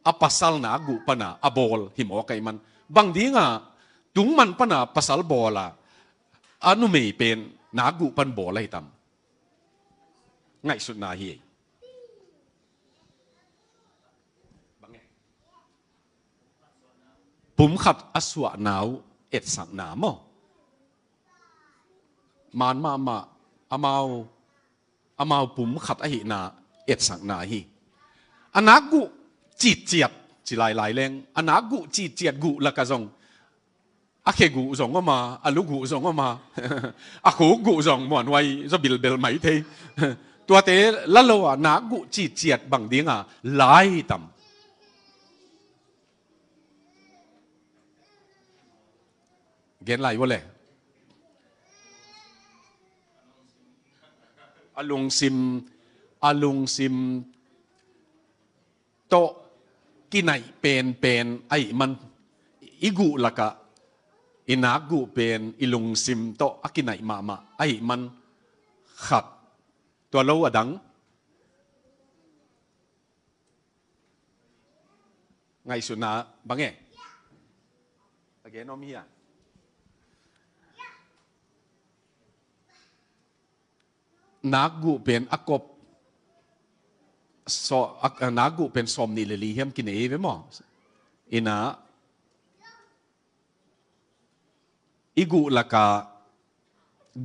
a pasal nakguh pana a bawl hi mawk ahih man, bang dinga tungman pana pasal bawl a, a numei pen Nakguh pan bawl ahi tam? Ngaihsutna hi. Bang e? Pumkhat a suahna uh etsakna maw? Man mahmah amau, amau pumkhat ahihna etsakna hi. A nakguh citciat ci lailai leng, a nakguh citciat guh lakah zong a khe guh zong om a, a lu guh zong om a, a khuk guh zong muanhuai zaw bilbel mai thei. Tuate la lo a nakguh citciat bang dinga lai tam? Gen lai vua le. A lungsim, a lungsim tawh kinaih penpen ahih man, i guh lakah i nakguh pen i lungsim tawh a kinaih mahmah ahih man khat. Tua lo a dang? Ngaihsutna bang e? A gen om hia? Nakguh pen a kop so, a, a nakguh pen sawm nih le li hiam kinei ve maw? Ina i guh lakah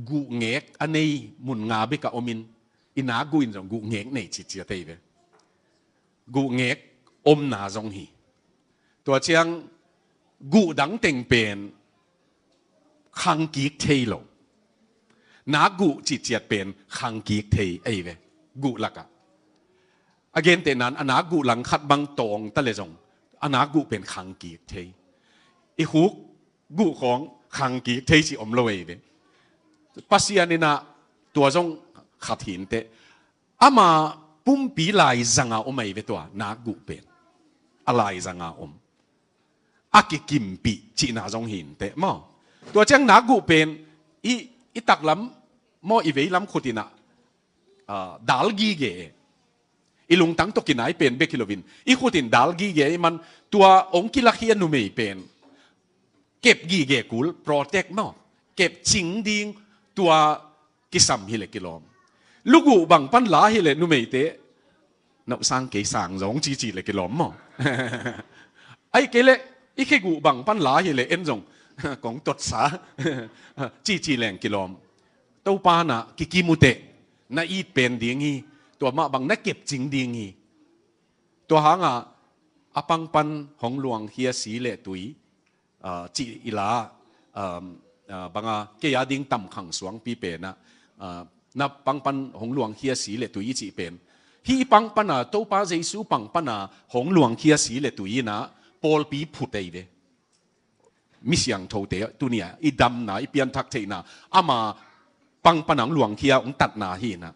guhngek a nei mun nga bek a omin, i nakguh in zong guhngek nei citciat ei ve. Guhngek omna zong hi. Tua ciang guh dang teng pen khangkik thei lo. Nakguh citciat pen khangkik thei ei ve. Guh lakah a gentehna in a nakguh langkhat bang tawng ta le zong a nakguh pen khangkik thei. I khuk guh khawng khangkik thei ci om lo ei ve. Pasian ina tua zong khat hi inteh. Ama pumpi laizanga om ei ve tua nakguh pen. A laizanga om. A kikimpih cihna zong hi inteh maw? Tua ciang nakguh pen i, i taklam maw, i veilam khut ina, ah, dal gige e. I lungtang tawh kinai pen bek hi loin i khut in dal gige i man, tua hong kilakhia numei pen kep gige kul, protect maw, kep cing ding, tua kisam hi le kilawm. Luguh bang pan la hi le numeite, nau sang kei sang zong cici le kilawm maw? Ai kei le i kheguh bang pan la hi le en zong kong totsa cici leng kilawm. Topa na kikim uh teh, na it pen ding hi. Tua mah bang na kep cing ding hi. Tua hanga a pangpan hong luangkhia si le tui, ah, cih i la, um, ah, banga kei a ding tamkhang suangpi pen ah, ah, na pangpan hong luangkhia si le tui i cih pen, hih i pangpana, Topa Jesu pangpana hong luangkhia si le tui ina pawlpi phut ei ve. Mi siangthote tunia i damna, i pianthak theihna, ama pangpana hong luangkhia, hong tatna hi ina.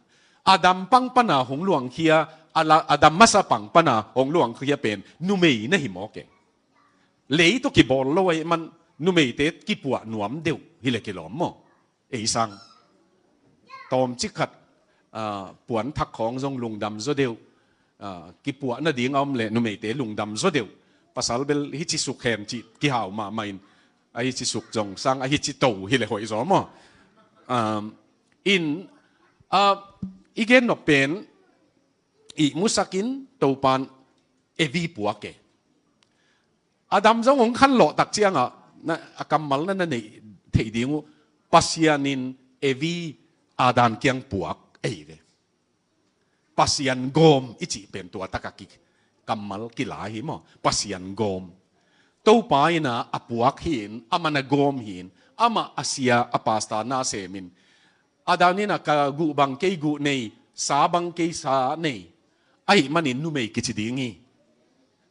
Adam pangpana hong luangkhia, a la, Adam masa pangpana hong luangkhia pen numei na hi mawk e. Lei tawh kibawl lo ahih man numeite kipuah nuam deuh hi le kilawm maw? Ei sang tawmcik khat, ah, puan thak khawng zong lungdam zaw deuh. Ah, kipuah nading a om le numeite lungdam zaw deuh. Pasal bel hici suk hen cih kihau mahmah in, a hici suk zong sang a hici to hi le hoih zaw maw? Um, in, ah, i gen nop pen i musakin Topan Evi puak e. Adam zong hong khanlawh tak ciangah na, a kammal na na neih theih ding uh, Pasian in Evi Adam kiang puak ei ve. Pasian gawm i cih pen tua takah ki, kammal kila hi maw? Pasian gawm. Topa ina a puak hi in, amah na gawm hi in, amah a sia, a pastor na semin, Adam ina ka guh bang kei guh nei, sa bang kei sa nei, ahih manin numei kici ding hi.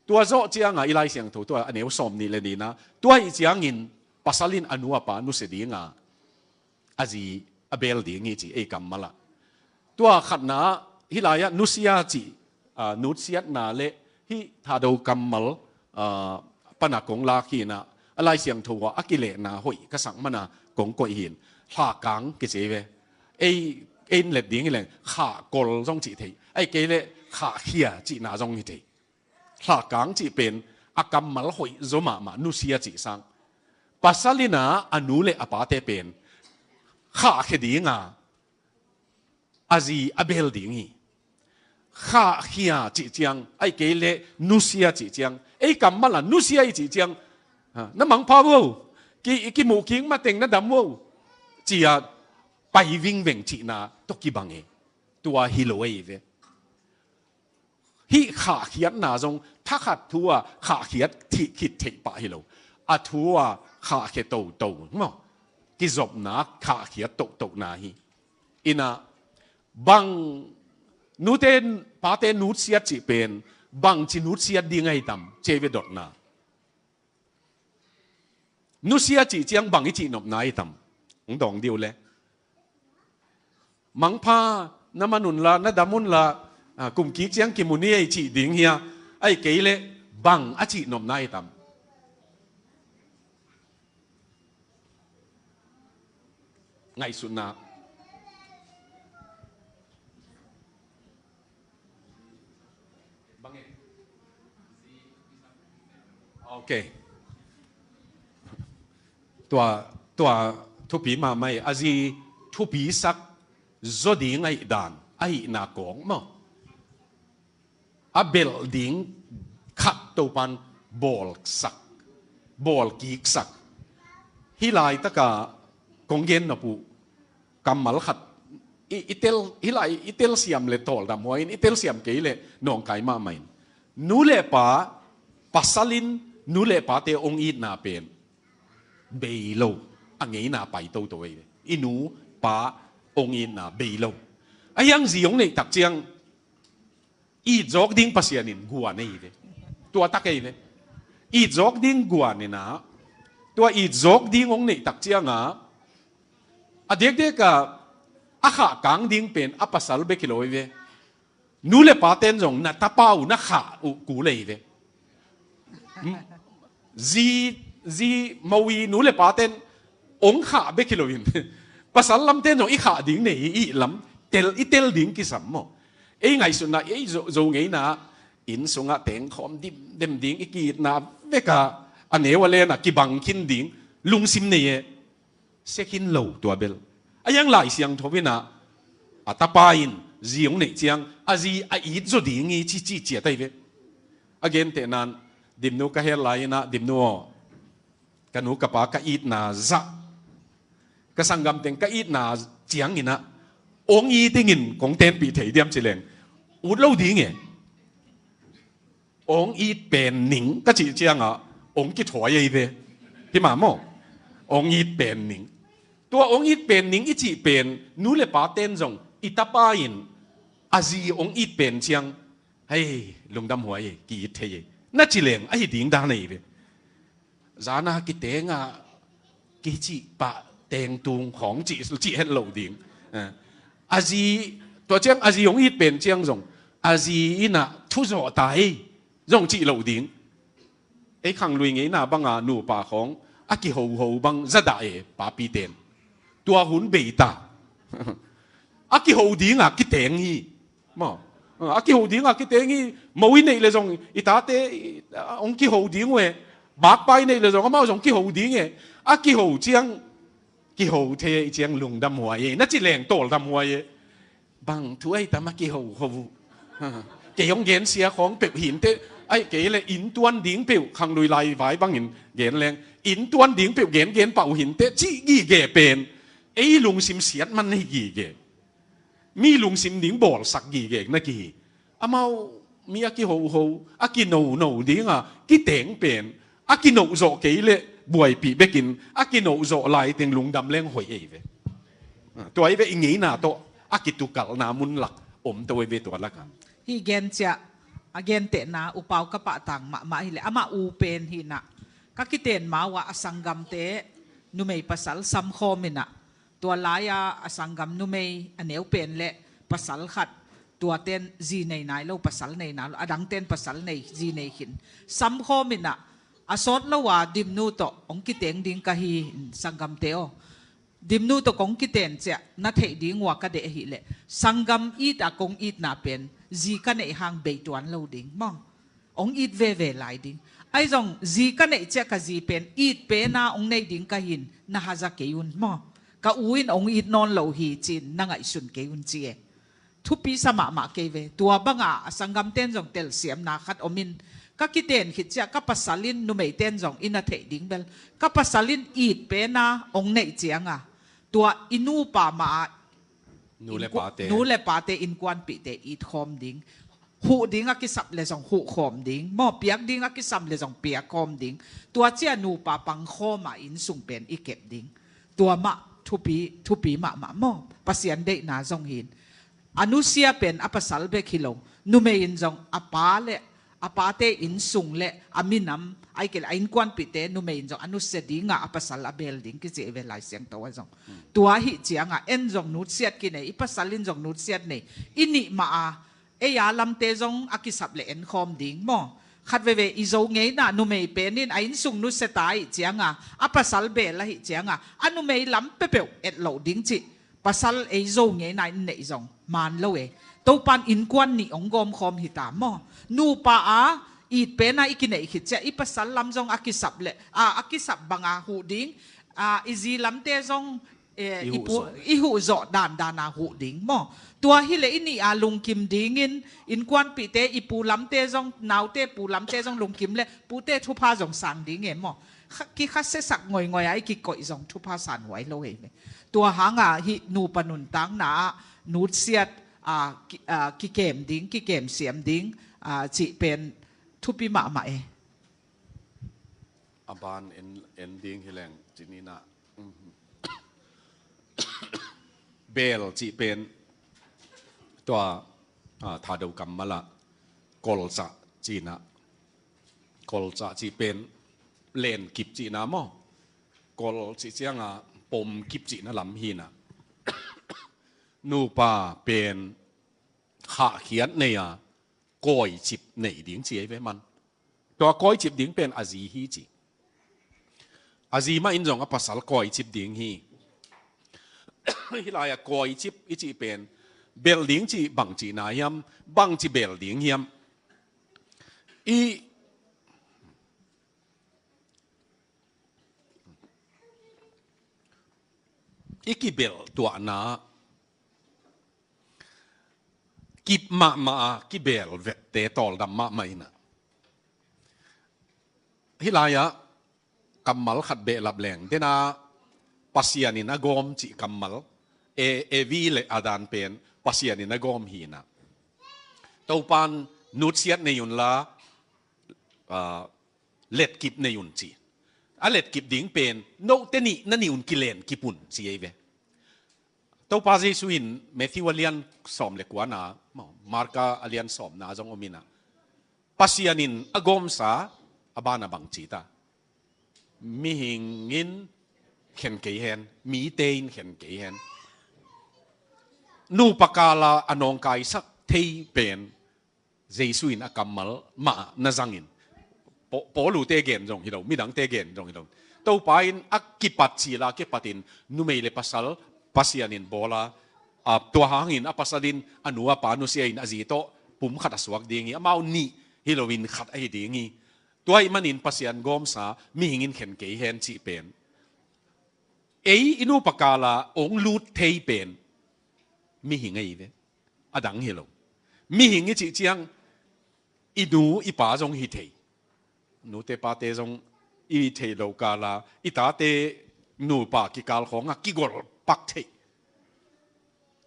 Tua zawh cianga i Lai Siangtho tua a neu sawm nih le nihna, tua ahih ciangin pasal in a nu a pa nusia dinga a zi a bel ding hi ci ei kammal ah. Tua khatna hih lai-ah nusia cih, ah, nutsiatna le hih Thado kammal, ah, pana kong lak hi ina, a Lai Siangtho ah a kilehna hoih ka sak mana kong koih hi in, hlahkang kici ve. Ei, ei in let ding hi leng khahkol zong cih thei, ahih kei leh khahkhia cihna zong hi thei. Hlahkang cih pen a kammal hoih zaw mahmah, nusia cih sang. Pasal ina a nu le a pate pen khahkhia dinga a zi a bel ding hi. Khahkhia cih ciang, ahih kei leh nusia cih ciang, ei kammal ah nusia i cih ciang, ha, na mangpha vo, ki, kimuh kik mateng na dam vo, ci-a pai vingveng cihna tawh kibang e. Tua hi lo ahi ve. Hih khahkhiatna zong thakhat thu-a khahkhiat thih khit theih pah hi lo. A thu-a khahkhia toto maw? Kizopna khahkhiat tohtohna hi. Inah bang nute pate nutsiat cih pen bangci nutsiat ding ahi tam, ci ve dotna. Nusia cih ciang bang i cih nopna ahi tam? Hong dawng dih uh le. Mangpha, na man unla, na dam unla, a, kum kik ciang kimu ni ei cih ding hia, ahih kei leh bang a cih nopna ahi tam? Ngaihsutna. Ok. Tua, tua thupi mahmah hi. A zi thupisak zaw ding ahih dan, ahihna kawng maw? A belh ding khat Topan bawlsak, bawlkiksak. Hih laitaka kong gen nop uh kammal khat, i, i tel, hih lai i telsiam le tawldam huai in, i telsiam kei le nawngkai mahmah in. Nu le pa, pasal in nu le pate hong itna pen bei lo, a ngeina pai toto ei ve. I nu pa hong itna bei lo. A hiang zi hong neih tak ciang it zawk ding Pasian in guan ei ve. Tua tak ei ve. It zawk ding guan inah, tua it zawk ding hong neih tak cianga, a diakdiaka a khahkang ding pen a pasal bek hi lo ei ve. Nu le paten zong na tapa uh na khah uh kul ei ve. Zi, zi, mo i nu le paten hong khah bek hi loin pasal lamten zong i khah ding nei hi, i lam tel, i tel ding kisam maw? Ei ngaihsutna, ei zo, zo ngeina, inn sungah tengkhawm dimdem ding i ki-itna veka a neu a lena kibang khin ding lungsim nei e. Sia khin lo tua bel. A hiang Lai Siangtho inah a tapa in zi hong neih ciang a zi a it zaw ding hi ci, ci ciat ahi ve. A gentehnan, Dimnu ka hel lai inah, Dimnu aw, ka nu ka pa ka itna zah, ka sanggam teng ka itna ciang inah hong it dingin kong tenpih thei diam ci leng, ut lo ding e. Hong it pen ning ka cih ciangah hong kithawi ei ve. Hi mah maw? Hong it pen ning. Tua hong it pen ning i cih pen nu le paten zong i tapa in a zi hong it pen ciang, hei, lungdam huai ei, ki-it thei ei, na ci leng ahi ding dan ei ve. Zana kitenga kicih pah tengtung khawng cih, cih het lo ding. A, a zi, tua ciang a zi hong it pen ciang zong a zi inah thu zawh ta ei zong cih lo ding. Ei khanglui ngeina banga nupa khawng a kihoho bang zadah e, papi ten. Tua hun bei ta. A kiho dinga kiteng hi. Maw? A kiho dinga kiteng hi. Mo i neih le zong i tate, i, a, hong kiho ding uh e. Bakpa i neih le zong amau zong kiho ding e. A kiho ciang, kiho thei e i ciang lungdam huai e, na ci leng tawldam huai e. Bang thu ahi tam a kihoho uh? Kei hong gensia khawng peuh hinteh, ahih kei le inntuan ding peuh khanglui lai vai bangin gen leng, inntuan ding peuh gengen pah uh hinteh cih gige pen ei lungsim siat man hi gige. Mi lungsim ding bawlsak gige na kihi. Amau mi a kihoho, a kinono dinga kiteng pen a kinoh zawh kei leh buaipih bekin a kinoh zawh laiteng lungdam leng hoih ei ve. Tua ei ve, i ngeina tawh a kitukalna munlak om to ei ve tua lakah. Hih gen ciah a gentehna upau ka pahtang mahmah hileh amah u pen hinah ka kiten ma uh ah a sanggamte numei pasal samkhawm inah, tua lai-a a sanggam numei a neu pen le pasal khat, tuaten zi nei nai lo, pasal nei nai lo, a dangten pasal nei, zi nei khin. Samkhawm inah a sawt lo a Dimnu tawh hong kiteng ding ka hi, sanggamte aw. Dimnu tawh kong kiten ciah na theih ding uh a ka deih ahileh sanggam it a kong itna pen zi ka neih hang bei tuan lo ding maw? Hong it veve lai ding. Ahi zong zi ka neih ciah ka zi pen it pena hong nei ding ka hin, na haza kei un maw? Ka u in hong it nawn lo hi ci-in na ngaihsun kei un ci e. Thupi sa mahmah kei ve. Tua banga a sanggamten zong telsiamna khat om in, ka kiten khit ciah ka pasal in, numeiten zong i na theih ding bel, ka pasal in it pena hong neih cianga, tua i nupa mah a nu le innku- pate, nu le pate, innkuanpihte it khawm ding. Huh ding a kisap le zong huh khawm ding maw, piak ding a kisam le zong piak khawm ding. Tua ciah nupa pang khawma innsung pen i kep ding. Tua mah thupi, thupi mahmah maw. Pasian deihna zong hi in, a nusia pen a pasal bek hi lo, numei in zong a pa le a pate innsung le a minam, ahih kei leh a innkuanpihte, numei in zong a nusia dinga a pasal a bel ding kici ei ve, Lai Siangtho ah zong. Tua ahih cianga en zong nutsiat kinei, i pasal in zong nutsiat nei. I nih mah a, ei a lamte zong a kisap le en khawm ding maw. Khat veve i Zo ngeina numei pen in a innsung nusia ta ahih cianga, a pasal bel ahih cianga, a numei lam peuhpeuh et loh ding cih pasal ei Zo ngeina in neih zong man lo e. Topan innkuan nih hong gawmkhawm hi ta maw. Nupa a it pena i kineih khit ciah i pasal lam zong a kisap le, a, a kisap banga huh ding, a, i zi lamte zong, eh, i huh zawh, i huh zawh dandana huh ding maw. Tua hileh i nih a lungkim dingin, innkuanpihte, i pu lamte zong, naute pu lamte zong lungkim le pute thupha zong sang ding e maw. Kha-, kikhasiasak ngoingoia i kikoih zong thupha san huai lo ei ve. Tua hanga hih nupa nuntakna ah nutsiat, a, ki-, a, kikem ding, kikem siam ding, a, cih pen thupi mahmah e. A ban en, en ding hi leng cih ni na. Bel cih pen tua, a, Thado kammal ah kolcah cihna. Kolcah cih pen lenkip cihna maw. Kol cih cianga pomkip cihna lam hi na. Nupa pen khahkhiat nei a, kawicip nei ding ci ei ve man. Tua kawicip ding pen a zi hi ci. A zi mah in zong a pasal kawicip ding hi. Hih lai-ah kawicip i cih pen belh ding cih bang cihna hiam, bangci belh ding hiam? I, i kibelh tuahna kip mahmah a, kibelh vette tawldam mahmah in a. Hih lai-ah kammal khat behlap leng, dena Pasian in a gawm cih kammal, E-, Evi le Adam pen Pasian in a gawm hi na. Topan nutsiat nei unla, a, letkip nei un ci. A letkip ding pen note nih na nih un kilenkip un ci ei ve. Topa Jesu in Matthew a lian sawm le kuana, Marka a lian sawmna zong om in a, Pasian in a gawmsa a bana bang ci ta? Mihing in khen kei hen, mite in khen kei hen. Nupa kala a nawngkaisak thei pen Jesu in a kammal mah na zangin, Paw-, Paulu te gen zong hi lo, midangte gen zong hi lo. Topa in a kipat cila kipatin numei le pasal Pasian in bawla, a, tua hangin a pasal in a nu a pa nusia in a zi tawh pum khat a suak ding hi, amau nih hi loin khat ahi ding hi. Tua ahih manin Pasian gawmsa mihing in khen kei hen cih pen, ei i nupa kala ong lut thei pen mihing ahi ve. A dang hi lo. Mihing i cih ciang i nu i pa zong hi thei. Nute pate zong i thei lo kala i tate nupa kikal khawngah kigol pak thei.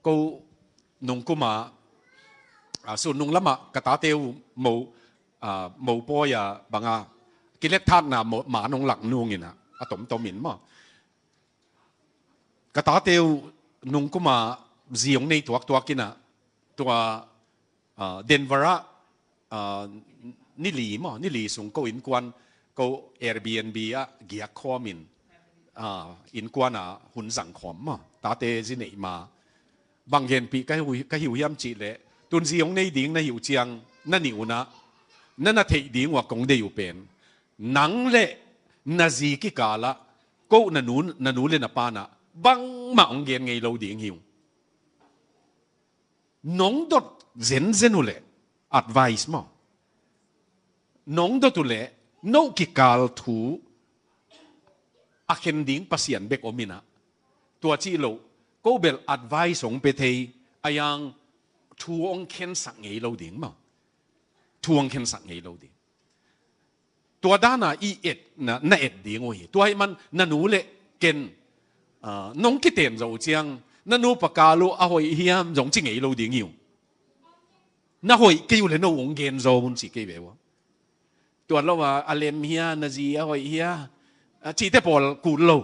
Ko nungkuma, a, sun nung lamah ka tate uh mo, a, mopawi a banga kiletthatna mo, ma nong lak nungin a, a tomtom in maw. Ka tate uh nungkuma zi hong nei tuaktuak in a, tua, a, Denver ah, a, ni li maw, ni li sung ko innkuan, ko Airbnb ah giak khawmin, a, innkuan a hun zang khawm maw, tate zi neih ma. Bang genpih ka hi uh, ka hi uh hiam cih leh, tun zi hong nei ding na hi uh ciang, na nih un a, na na theih ding uh a kong deih uh pen, nang le na zi kikalah, ko na nu, na nu le na pa na bangmah hong gen ngei lo ding hi uh. Nong dot zenzen uh leh, advice maw, nong dot uh leh, no kikal thu a khen ding Pasian bek om in a, Tua cih loh, ko bel advice hong pia thei, a yang thu hong khensak ngei lo ding maw. Thu hong khensak ngei lo ding. Tua dana i et na, na et ding uh hi. Tua hi man na nu le ken, ah, nong kiten zo ciang, na nu pakal uh a hoih hiam zong ci ngei lo ding hi uh. Na hoih kei uh le no hong gen zo un ci kei ve uh. Tua lo a, a lem hia, na zi a hoih hia, a cihte pawl kul lo.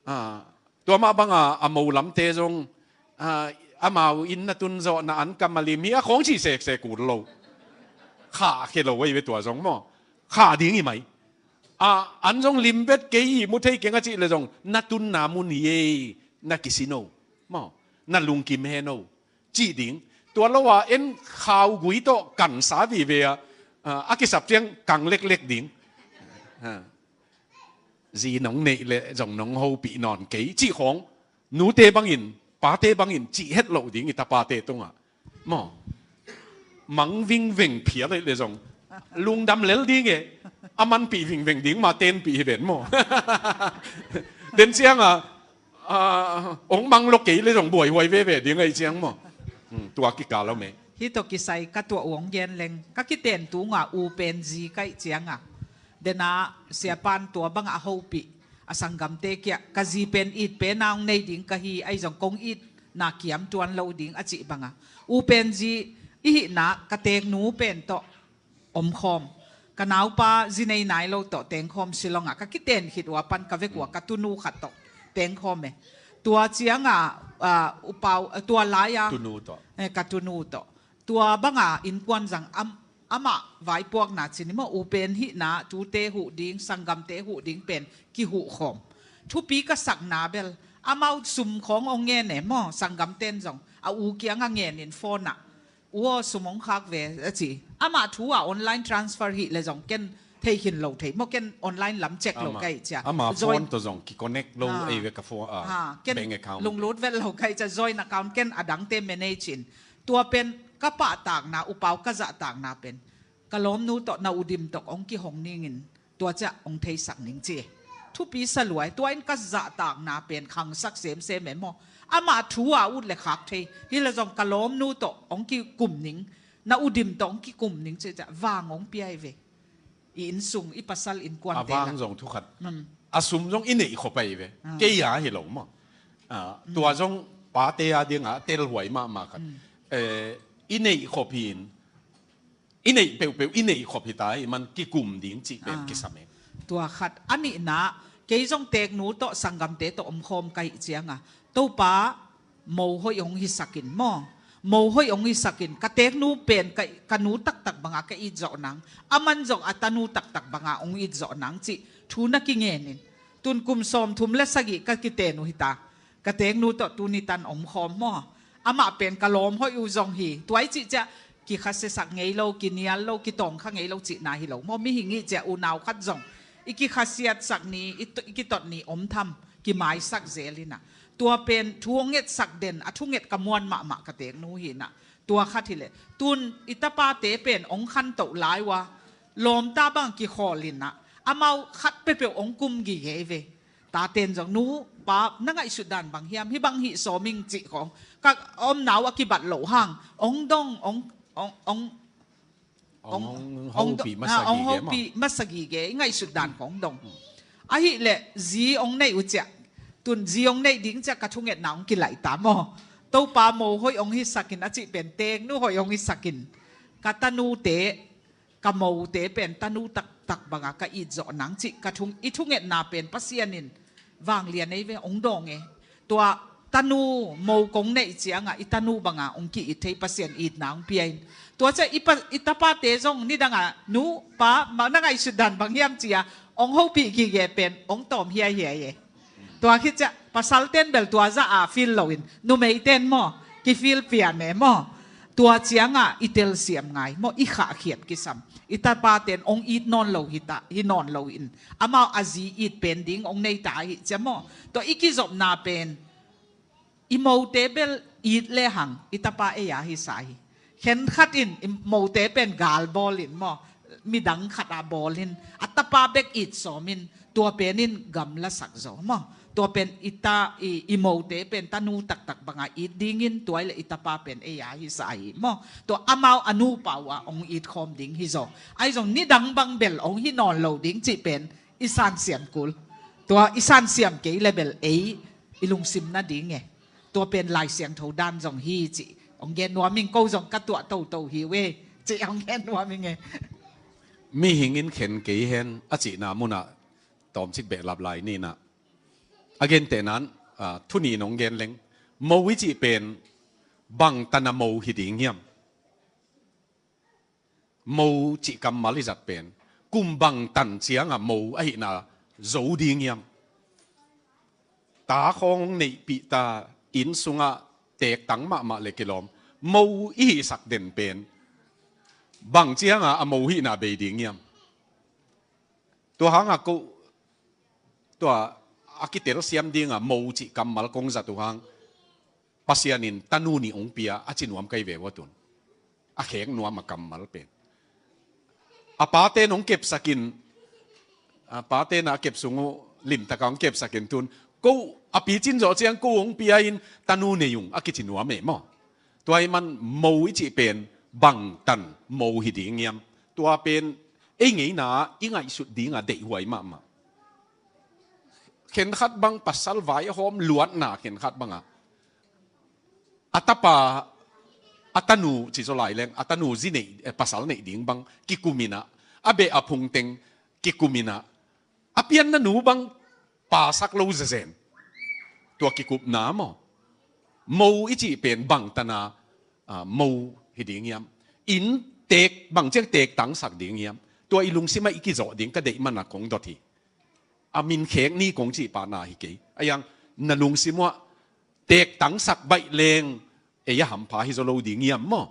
Ah, tua mah banga a mo lamte zong, ah, amau inn na tun zawh na an kam a lim hi a khawng cih seksek kul lo. Khah khia lo ei ve tua zong maw. Khah ding hi mai. Ah, an zong lim vet kei hi mu thei keng a cih le zong na tunna mun hi ei, na kisi no. Maw, na lungkim he no. Cih ding. Tua lo a en khau gui tawh kansa vive a, ah, a kisap ciang kang leklek ding. Ha. Zi nong neih le zong nong hopih nawn kei cih khawng, nute bangin, pate bangin cih het loh ding i tapate tungah. Maw. Mang vingveng phial le zong lungdam lel ding e. A manpih vingveng ding mah tenpih hi ven maw. Den cianga, ah, ong mang lo kei le zong buaihuai veve ding ahi ciang maw. Hmm, tua kikal om e. Hih tawh kisai ka tuah uh hong gen leng, ka kiten tunga u pen zi ka hih cianga, dena siapan tua bangah a hopih a sanggamte kiah, ka zi pen it pen a hong nei ding ka hi, ahi zong kong itna kiam tuan lo ding a cih banga, u pen zi i hihna ka teknu pen tawh omkhawm. Ka naupa zi nei nai lo tawh tengkhawm Shillong ah ka kiten khit uh a pan ka vek uh a ka tunu khat tawh tengkhawm e. Tua cianga, ah, upau, ah, tua lai-a, tunu tawh, eh, ka tunu tawh. Tua banga innkuan zang am, amah vaipuakna cin i maw, u pen hihna, tute huh ding, sanggamte huh ding pen kihuhkhawm. Thupi ka sakna bel amau sum khawng ong ngen e maw, sanggamten zong a u kianga ngenin phone ah, u aw, sum ong khak ve a ci. Amah thu a online transfer hih le zong ken thei khin lo thei maw, ken online lam check lo ka hih cia. Ama phone tawh zong ki connect lo ei ve ka phone, ah, ken lunglut vet lo ka hih cia, joint account ken a dangte manage in. Tua pen ka pahtakna, upau ka zahtakna pen ka lawmnu tawh na udim tawh ong kihong ningin tua ciah ong theisak ning ci. Thupi sa luai, tua in ka zahtakna pen khangsak semsem e maw. Amah thu a ut le khak thei hi le zong ka lawmnu tawh ong kikum ning, na udim tawh ong kikum ning ci ciah vang ong pia hi ve. I innsung, i pasal innkuante a vang zong thu khat. A sum zong i neih khop ahi ve. Kei a hi lo maw. Ah, tua zong pate a dinga telhuai mahmah khat. Eh, i neih khop hi in, i neih peuhpeuh i neih khop hi ta hi man kikum ding cih pen kisam e. Tua khat. A nihna, kei zong teknu tawh sanggamte tawh omkhawm ka hih cianga, Topa, mo hoih hong hisakin maw. Mo hoih hong hisakin, ka teknu pen ka, ka nu taktak banga ka it zawh nang, aman zong a tanu taktak banga hong it zawh nang cih thu na kingenin. Tun kum sawmthum le sagih ka kiten uh hi ta. Ka teknu tawh tuni tan omkhawm maw. Amah pen ka lawm hoih uh zong hi. Tua i cih ciah kikhasiasak ngei lo, kinial lo, kitawngkha ngei lo cihna hi lo maw. Mihing i ciah unau khat zong i kikhasiatsak ni, i to-, i kitot ni om tham, kimaisak zel hi na. Tua pen thu hong ngetsak den, a thunget ka muan mahmah ka teknu hi na. Tua khat hi le. Tun i tapate pen hong khantoh lai uh a, lawmta bang kikhawl hi na. Amau khat peuhpeuh hong kum gige hi ve. Taten zong, nu, pa, na ngaihsut dan bang hiam, hih bang hih sawm ing cih khawng. Ka omna uh a kibat loh hang, ong dong, ong, ong, ong, ong, ong hopih masa gige, i ngaihsut dan khawng dong. Ahih leh zi ong neih uh ciah. Tun zi ong neih ding ciah ka thungetna ong kilaih ta maw. Topa mo hoih ong hisakin a cih pen teknu hoih ong hisakin. Ka tanute, ka mote pen tanu taktak banga ka it zawh nang cih ka thung, i thungetna pen Pasian in vanglian ei ve, ong dawng e. Tua tanu mo kong neih cianga i tanu banga ong ki-it thei Pasian itna ong pia in. Tua ciah i pa, i tapate zong nidanga nu, pa, ma, na ngaihsut dan bang hiam cia ong hopih gige pen ong tawm hiaihiai e. Tua khit ciah pasalten bel tua zah a feel loin, numeiten maw, kifeel pian e maw. Tua cianga i telsiam ngai maw, i khahkhiat kisam. I tapaten ong it nawn lo hi ta, hi nawn loin, amau a zi it pen ding ong nei ta hi cia maw. Tua i kizopna pen i mote bel it lehang i tapa ei a hisa hi. Khenkhat in i mote pen gal bawlin maw, midang khat a bawlin, a tapa bek it sawmin, tua penin gamlasak zaw maw. Tua pen i ta, i, i mote pen tanu taktak banga it dingin, tua i le i tapa pen ei a hisa hi maw. Tua amau a nupa uh a hong it khawm ding hi zaw. Ahi zong nidang bang bel hong hi nawn lo ding cih pen i sansiam kul. Tua i sansiam kei le bel ei i lungsim nading e. Tua pen Lai Siangtho dan zong hi cih hong gen nuam ing. Ko zong ka tuah toto hi uh e cih hong gen nuam ing e. Mihing in khen kei hen a cihna munah tawmcik behlap lai ninah a gentehnan, ah, thu nih in hong gen leng, mo i cih pen bangtan a mo hi ding hiam? Mo cih kammal i zat pen kum bangtan cianga mo ahihna zo ding hiam? Ta khawng hong neihpih ta, inn sungah teektang mahmah le kilawm, mo i hihsak den pen bang cianga a mo hihna bei ding hiam? Tua hanga ko tua a kitelsiam dinga mo cih kammal kong zat uh hang, Pasian in tanu nih hong pia a ci nuam kai ve uh a tun. A khek nuam a kammal pen. A pate in hong kepsakin, a pate na a kep sung uh limtaka hong kepsakin tun. Ko a picin zawh ciang ko hong pia in tanu nei ung a kici nuam e maw. Tua i man mo i cih pen bangtan mo hi ding hiam? Tua pen ei ngeina i ngaihsut dinga deihhuai mahmah. Khenkhat bang pasal vaihawm luatna khenkhat banga a tapa a tanu ci zaw lai leng a tanu zi neih, eh, pasal neih ding bang kikuminah, a beh a phungteng kikuminah, a pianna nu bang pasak lo zezen. Tua kikupna maw? Mo i cih pen bangtana, ah, mo hi ding hiam? Inn teek bang ciang teektangsak ding hiam? Tua i lungsimah i kizawh ding ka deih mana kong dot hi. A min khek ni kong cih pahna hi kei. A yang na lungsim uah teektangsak baih leng ei a hampha hi zaw lo ding hiam maw?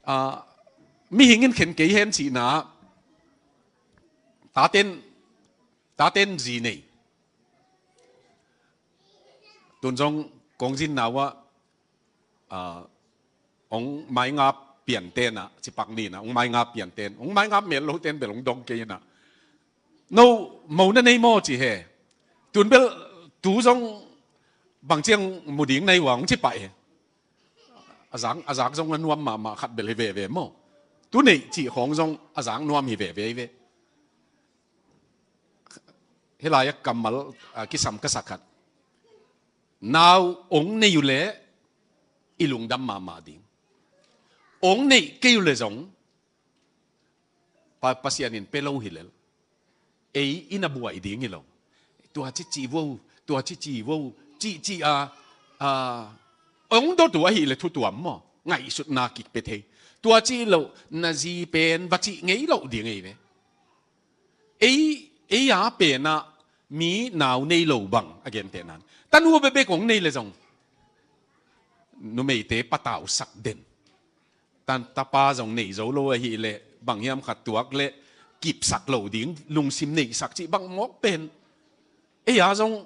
Ah, mihing in khen kei hen cihna taten, taten zi nei. Tun zong kong zinna uah, ah, hong maingap pianten ah, cipak ni na hong maingap pianten, hong maingap mel loten bel hong dong kei na. No, mo na nei maw ci he. Tun bel tu zong bang ciang mu ding na hi uh a hong ci pah e. A zak, a zak zong a nuam mahmah khat bel hi veve maw. Tu neih cih khawng zong a zak nuam hi veve hi ve. Hih lai-ah kammal, ah, kisam ka sak khat. Nau hong nei uh leh i lungdam mahmah ding. Hong neih kei uh leh zong Pa, Pasian in pia lo hi lel. Ei i na buai ding hi lo. Tua ci ci vo, tua ci ci vo, ci ci a, a, hong dot uh ahih leh thu tuam maw? Ngaihsutna kik pia thei. Tua ci lo, na zi pen va cih ngei lo ding ei ve. Ei, ei a pen ah mi nau nei lo bang a gentehna in tanu bekbek hong nei leh zong numeite patausak den. Tan tapa zong nei zo lo ahih leh bang hiam khat tuak leh kipsak lo ding, lungsim neihsak cih bang mawk pen ei a zong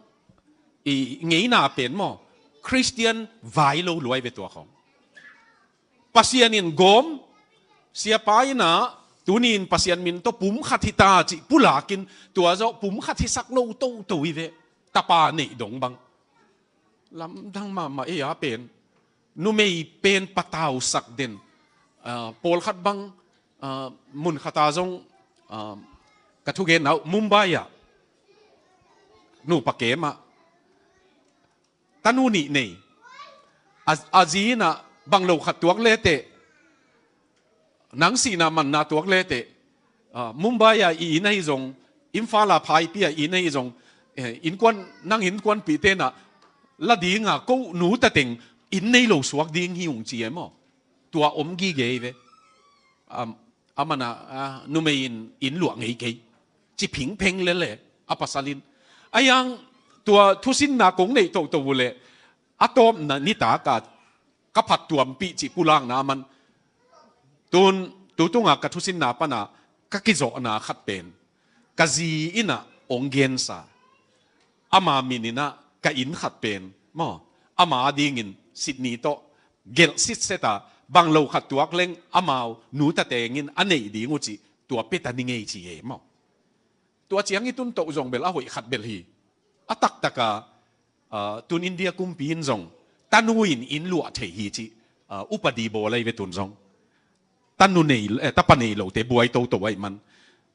i ngeina pen maw? Khristian vai lo luai ve tua khawng. Pasian in gawm, siapa in ah tuni in Pasian min tawh pum khat hi ta cih pulakin tua zawh pum khat hisak lo toto hi ve. Tapa neih dong bang. Lamdang mahmah ei a pen. Numei pen patausak den. Ah, pawlkhat bang, ah, mun khat ah zong, ah, ka thugenna uh Mumbai ah nupa kem ah tanu nih nei. A, a zi in ah bang lo khat tuak leteh, nang sihna manna tuak leteh, ah, Mumbai ah i inn ahi zong, Imphal ah Phaipi ah i inn ahi zong, eh, innkuan, nang innkuanpihte in ah la dinga ko nu ta teng inn nei lo suak ding hi ung ci e maw? Tua om gige hi ve. Am, a man ah, ah, numei in inn luah ngei kei ci phingpheng lel e a pasal in. A yang tua thusinna kong neih toto uh leh a tawpna nitak ah ka phattuampih cih pulakna a man. Tun, tu tungah ka thusinna pan ah ka kizawhna khat pen ka zi in ah hong gensa. Ama min in ah ka inn khat pen maw, ama dingin Sydney tawh gelh sitset a, bang lo khat tuak leng amau nu ta teng in a neih ding uh cih tua pia ta ni ngei ci e maw. Tua ciang i tun toh zong bel a hoih khat bel hi. A taktaka, ah, tun India kumpi in zong tanu in inn luah thei hi cih, ah, upadi bawl ahi ve tun zong. Tanu nei, eh, tapa nei lote buai toto ahih man.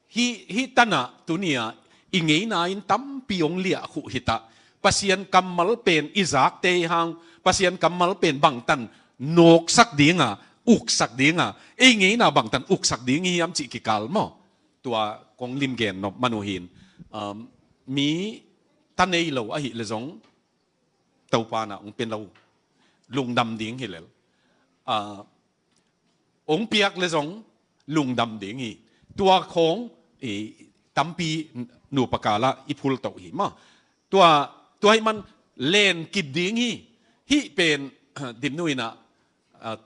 Hih, hih tanah tuni-ah i ngeina in tampi hong liahkhuh hita. Pasian kammal pen i zakte hang, Pasian kammal pen bangtan nawksak dinga, uksak dinga, ei ngeina bangtan uksak ding hiam cih kikal maw? Tua kong limgen nop man uh hin, um, mi ta nei lo ahih leh zong Topa na hong pia lo, lungdam ding hi lel. Ah, hong piak leh zong lungdam ding hi. Tua khawng i tampi nupa kalah i phultoh hi maw? Tua, tua ahih man len kip ding hi. Hih pen, Dimnu in ah, ah,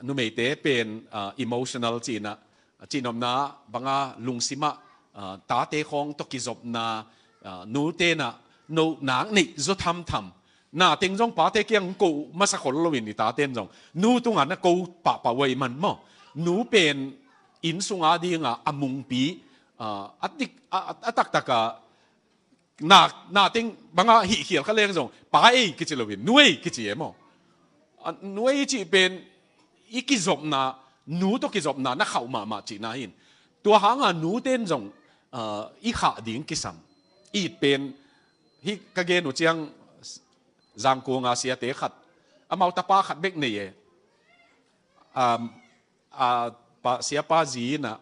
numeite pen, ah, emotional cihna, cihnopna banga lungsimah, ah, tate khawng tawh kizopna, ah, nute na no nak neih zaw thamtham. Na teng zong pate kiang ko masa khol loin i taten zong nu tunga na ko pahpah uh ahih man maw? Nu pen inn sunga dinga a mungpi, ah, a dik, a, a, a taktaka na, na teng banga hihkhial kha leng zong pa ei kici loin nu ei kici e maw? A, nu ei cih pen i kizopna, nu tawh kizopna na khauh mahmah cihna hin. Tua hanga nuten zong, ah, i khah ding kisam. It pen hih ka gen uh ciang Zangkunga siate khat, amau tapa khat bek nei e. Um, a, pa, siapa zi in ah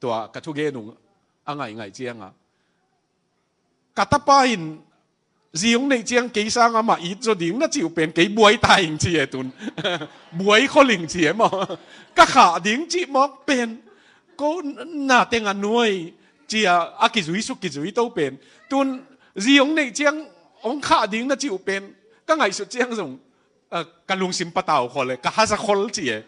tua ka thugen uh a ngaingai cianga ka tapa in zi hong neih ciang kei sang amah it zaw ding na cih uh pen kei buai ta ing ci e tun. Buai khol ing ci e maw? Ka khah ding cih mawk pen ko na teng a nuai cia a kizui suk kizui to pen tun zi hong neih ciang hong khah ding na cih uh pen ka ngaihsut ciang zong, ah, ka lungsim patau khol e, ka haza khol ci e.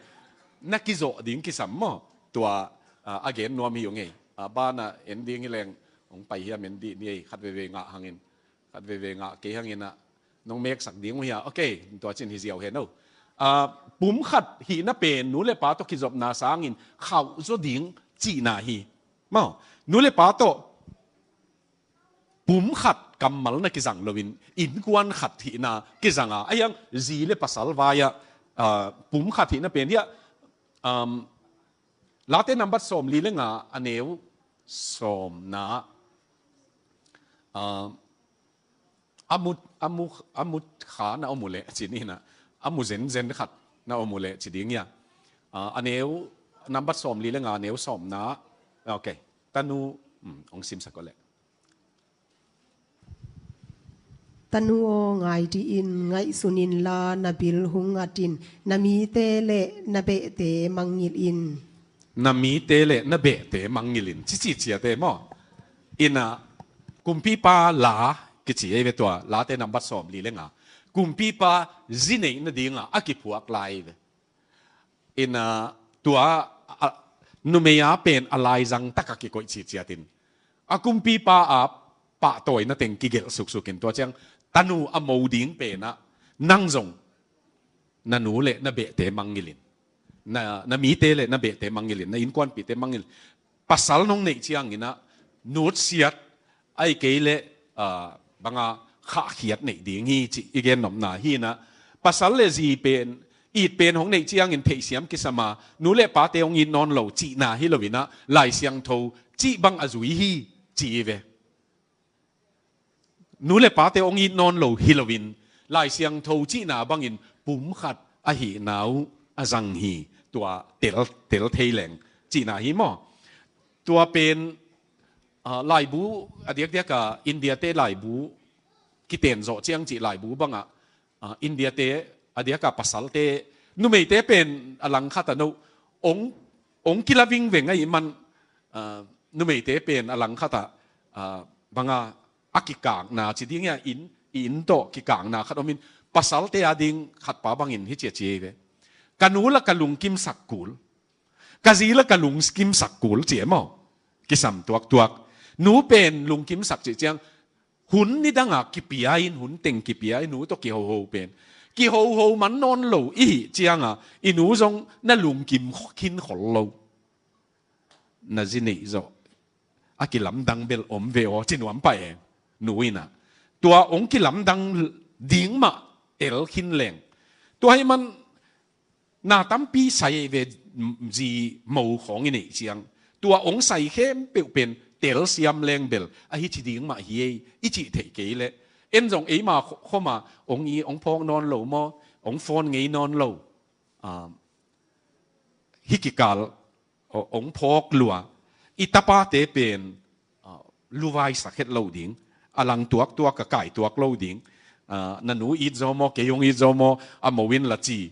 Na kizawh ding kisam maw? Tua, ah, a gen nuam hi ung ei. Ah, banah en ding hi leng hong pai hiam en dih ni ei, khat veve ngah hangin. Khat veve ngah kei hangin ah nong meksak ding uh hia? Ok, tua cin hi ziau hen o. Ah, pum khat hihna pen nu le pa tawh kizopna sangin khauh zaw ding cihna hi. Maw? Nu le pa tawh pum khat kammal na kizang loin innkuan khat hihna kizanga a hiang zi le pasal vai-ah, ah, pum khat hihna pen hiah, um, Late nambat sawmli le nga a neu sawmna, ah, a mu, a mu, a mu kha na om uh leh cin ina a mu zenzen khat na om uh leh ci ding ia. Ah, a neu nambat sawmli le nga a neu sawmna. Ok. Tanu, um, hong simsak uh leh. Tanu aw, ngai dih in, ngaihsun inla na bil hong ngat in, na mite le na behte mangngilh in. Na mite le na behte mangngilh in. Cici ciate maw? Ina kumpipa la kici ei ve tua, Late nambat sawmli le nga. Kumpipa zi neih nadinga a kiphuak lai ve. Ina tua, a, numei a pen a laizang taka kikoih ciciatin a kumpipa a pahtawina teng kigelh suksukin tua ciang tanu a mo ding pena nang zong na nu le na behte mangngilh in, na, na mite le na behte mangngilh in, na innkuanpihte mangngilh in. Pasal nong neih ciangin ah nutsiat, ahih kei leh, ah, banga khahkhiat neih ding hi cih i gen nopna hi ina. Pasal le zi pen, it pen hong neih ciangin theihsiam kisama, nu le pate hong it nawn lo cihna hi lo ina, Lai Siangtho cih bang a zui hi ci hi ve. Nu le pate hong it nawn lo hi loin, Lai Siangtho cihna bangin pum khat ahihna uh a zang hi, tua tel, tel thei leng cihna hi maw? Tua pen, ah, laibu, a diakdiaka India te laibu, kiten zawh ciang cih laibu bangah, ah, India te, a diaka pasal te, numei te pen a langkhat a no, ong, ong kila vingveng ahih man, ah, numei te pen a langkhat a, ah, banga a kikakna ci ding ia in, i in tawh kikakna khat om in, pasal te a ding khat pa bangin hi cia ci ei ve. Ka nu la ka lungkimsak kul. Ka zi la ka lungkimsak kul ci e maw? Kisam tuaktuak. Nu pen lungkimsak cih ciang hun nidanga kipia in, hun teng kipia in, nu tawh kihoho pen. Kihoho man nawn lo i hih cianga, i nu zong na lungkim khin khol lo. Na zi neih zawh a kilamdang bel om ve aw, ci nuam pah e. Nu ina. Tua hong kilamdang ding mah el khin leng. Tua hi man na tampi sai ve, zi mo khawng i neih ciang. Tua hong sai khempeuh pen telsiam leng bel a hi ci ding mah hi ei, i cih theih kei leh. En zong eima kho-, khoma hong i, hong phawk nawn lo maw, hong phone ngei nawn lo. Ah, hi kikal, o-, ong phawk lua. I tapate pen, ah, luvai sak het lo ding. A lang tuaktuak a kai tuak lo ding. Ah, na nu it zaw maw, kei ong it zaw maw, a mo in la ci.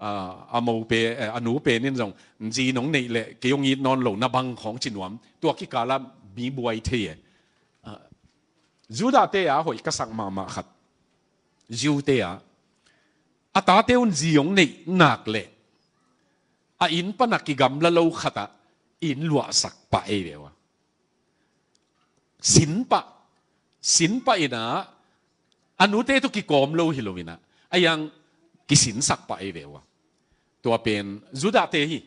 Ah, a mo pe, eh, a nu pen in zong, zi nong neih leh, kei ong it nawn lo, na bang khawng ci nuam. Tua kikala mi buai thei e. Ah, Judah te a hoih ka sak mahmah khat. Jew te a. A tate un zi ong neih nak leh. A inn pana kigamla lo khat ah inn luahsak pah ei ve ua. Sin pah. Sin pah in a, a nute tawh kikawm lo hi lo in a, a iang kisinsak pah ei ve ua. Tua pen Judah te hi.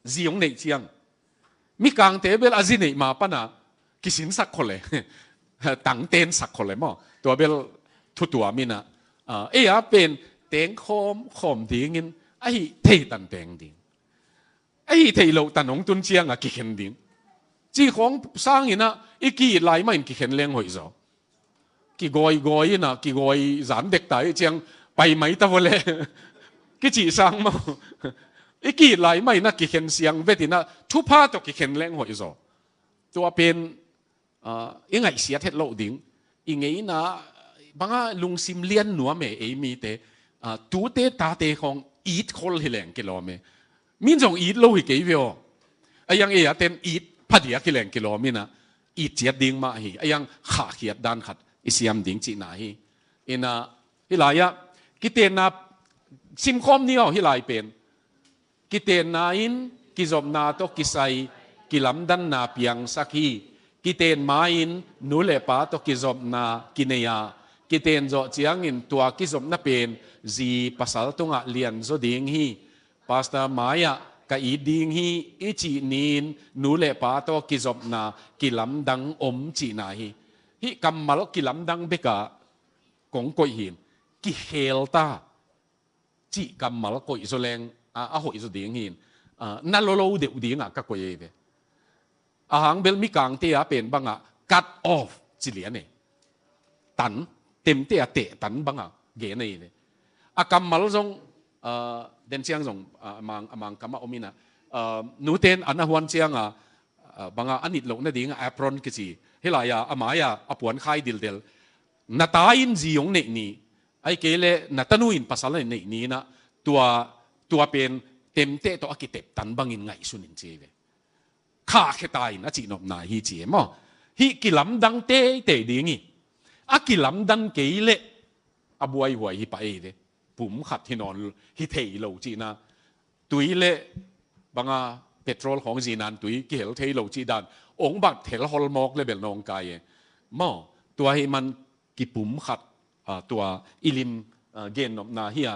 Zi ong neih ciang. Mikangte bel a zi neih ma pana kisinsak khole. Tangtensak khole maw. Tua bel thutuam in a. Ah, ei a pen teng khawm, khawm dingin a hi thei tan teng ding. A hi thei lo tan ong tun ciang a kikhen ding. Ci khawng sang in a, i ki-it lai mah in kikhen leng hoih zaw. Kigawigawi in a, kigawi zan dek ta i ciang pai mai ta vua le. Kicih sang maw. I ki-it lai mah in a kikhen siang vet in a, thupha tawh kikhen leng hoih zaw. Tua pen, ah, i ngaihsiat het loh ding. I ngeina, banga lungsim lian nuam e ei mite. Ah, tute tate khawng it khol hi leng kilawm e. Min zong it lo hi kei ve aw. A iang ei a ten it phadiak hi leng kilawm in a, it ciat ding mah hi. A iang khahkhiat dan khat i siam ding cihna hi. In a, hi lai ah, kitenna simkhawm ni aw hi lai pen. Kitenna in kizopna tawh kisai, kilamdanna piangsak hi. Kiten ma-in nu le pa tawh kizopna kinei a, kiten zawh ciangin tua kizopna pen zi pasal tungah lian zaw ding hi. Pastor mai-ah ka it ding hi i cih ni-in nu le pa tawh kizopna kilamdang om cihna hi. Hih kammal kilamdang bekah kong koih hi in, kikhel ta cih kammal koih zaw leng a, a hoih zaw ding hi in, a, na lolo deuh dingah ka koih ei ve. A hang bel Mikangte a pen bangah cut off ci lian e. Tan, temte a teh tan bangah gen ei ve. A kammal zong, a, den ciang zong, a, a mang, a mang kamah om in a, a, nuten an a huan ciang a, a, bangah a nit loh nading a apron kici. Hi lai a, a mai a, a puan khai dildel. Na ta in zi ong neih ni, ahih kei leh na tanu in pasal a neih ni in a, tua, tua pen temteh tawh a kitep tan bangin ngaihsun in ci ei ve. Khahkhia ta in a cihnopna hi ci ei maw. Hih kilamdang teitei ding hi. A kilamdang kei leh a buaihuai hi pah ei ve. Pum khat hi nawn, hi thei lo cihna. Tui le banga petrol khawng zinan tui kihel thei lo cih dan. Ong bang thel hol mawk le bel nawngkai e. Maw, tua hi man kipum khat, ah, tua i lim, ah, gennopna hi a.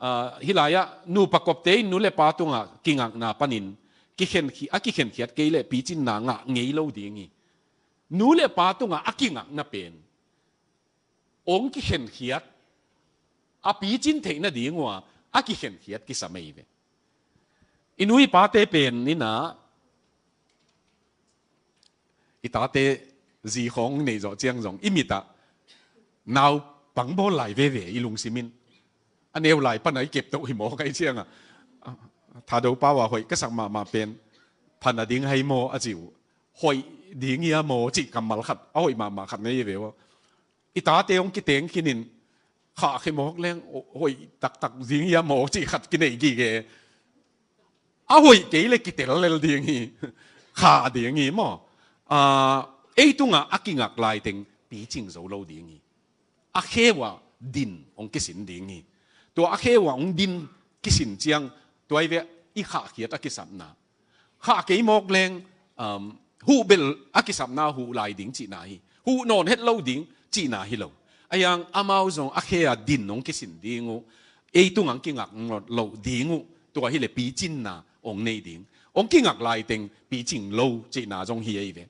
Ah, hi lai ah, nupa kopte in nu le pa tungah kingakna panin, kikhen khi-, a kikhenkhiat kei leh picinna ngah ngei lo ding hi. Nu le pa tungah a kingakna pen ong kikhenkhiat, a picin theih nading uh a, a kikhenkhiat kisam ei ve. I nu i pate pen in a, i tate zi khawng nei zawh ciang zong, i mit ah, naupang bawl lai veve i lungsim in. A neu lai pan a i kep toh hi mawk a i ciang a. Thado pau a hoih ka sak mahmah pen, phan a ding hai maw a ci uh. Hoih ding hi a maw cih kammal khat, a hoih mahmah khat nei ve uh. I tate hong kiteng khin in, khahkhia mawk leng, hoih taktak ding hi a maw cih khat kinei gige. A hoih kei le kitel lel ding hi. Khah ding hi maw. Ah, ei tungah a kingak laiteng picing zo lo ding hi. A khe uh a din hong kisin ding hi. Tua a khe uh a hong din kisin ciang, tua hi ve i khahkhiat a kisapna. Khah kei mawk leng, um, huh bel a kisapna huh lai ding cihna hi. Huh nawn het lo ding cihna hi lo. A iang amau zong a khe a din hong kisin ding uh. Ei tung ang kingak loh ding uh. Tua hi le picinna hong nei ding. Hong kingak laiteng picing lo cihna zong hi ei ve.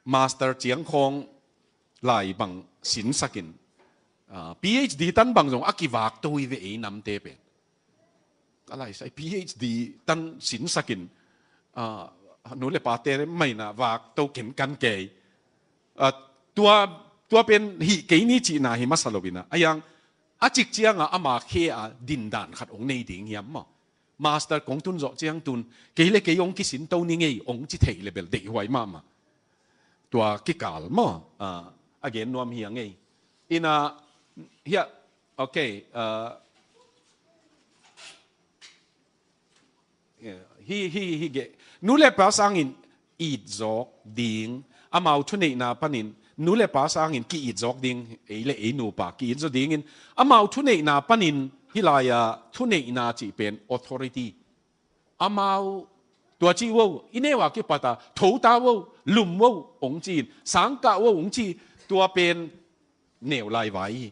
master ciang khawng lai bang sinsakin, ah, PhD tan bang zong a kivak to hi ve ei namte pen. Ka laisai PhD tan sinsakin, ah, nu le pate maina vak to ken kan kei. Ah, tua, tua pen hih kei ni cihna hi masa lo ina. A yang a cik cianga ama khe a dindan khat ong nei ding hiam maw? Master kong tun zawh ciang tun, kei le kei ong kisin to ni ngei ong ci thei le bel deihhuai mahmah. Tua kikal maw? Ah, a gen nuam hi a ngei. Ina, hiah, okay, ah, hi, hi, hi ge. Nu le pa sangin it zawk ding, amau thuneihna panin, nu le pa sangin ki-it zawk ding, ei le ei nupa ki-it zawk dingin, amau thuneihna panin, hih lai-a thuneihna cih pen authority. Amau tua cih uh, i neu a kipata, thota uh, lum uh, ong ci-in, sangkah uh, ong ci, tua pen neu lai vai hi.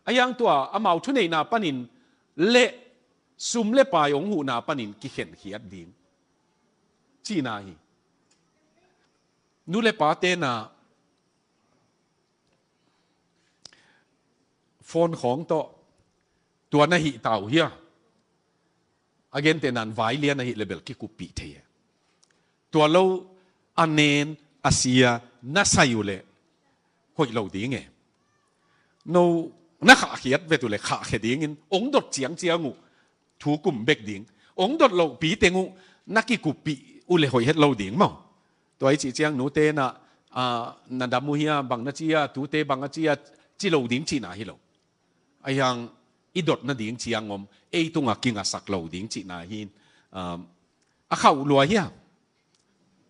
A yang tua, amau thuneihna panin, le sum le pai ong huhna panin kikhenkhiat ding. Cihna hi. Nu le pa tena phone khawng tawh, tua na hih tau hia. A gente nan vai lian a hih le bel kikuppih thei e. Tua lo a nen a sia na sai uh le hoih lo ding e. No na khahkhiat vet uh le khahkhia dingin ong dot ciangciang uh thu kum bek ding. Ong dot lohpi teng uh na kikuppih uh le hoih het lo ding maw? Tua i cih ciang nute na, ah, na dam uh hia, bang na ci a, tute bang a ci a, ci lo ding cihna hi lo. A yang i dot nading ciang om, ei tungah kingasak lo ding cihna hi. Um, a khauh lua hia.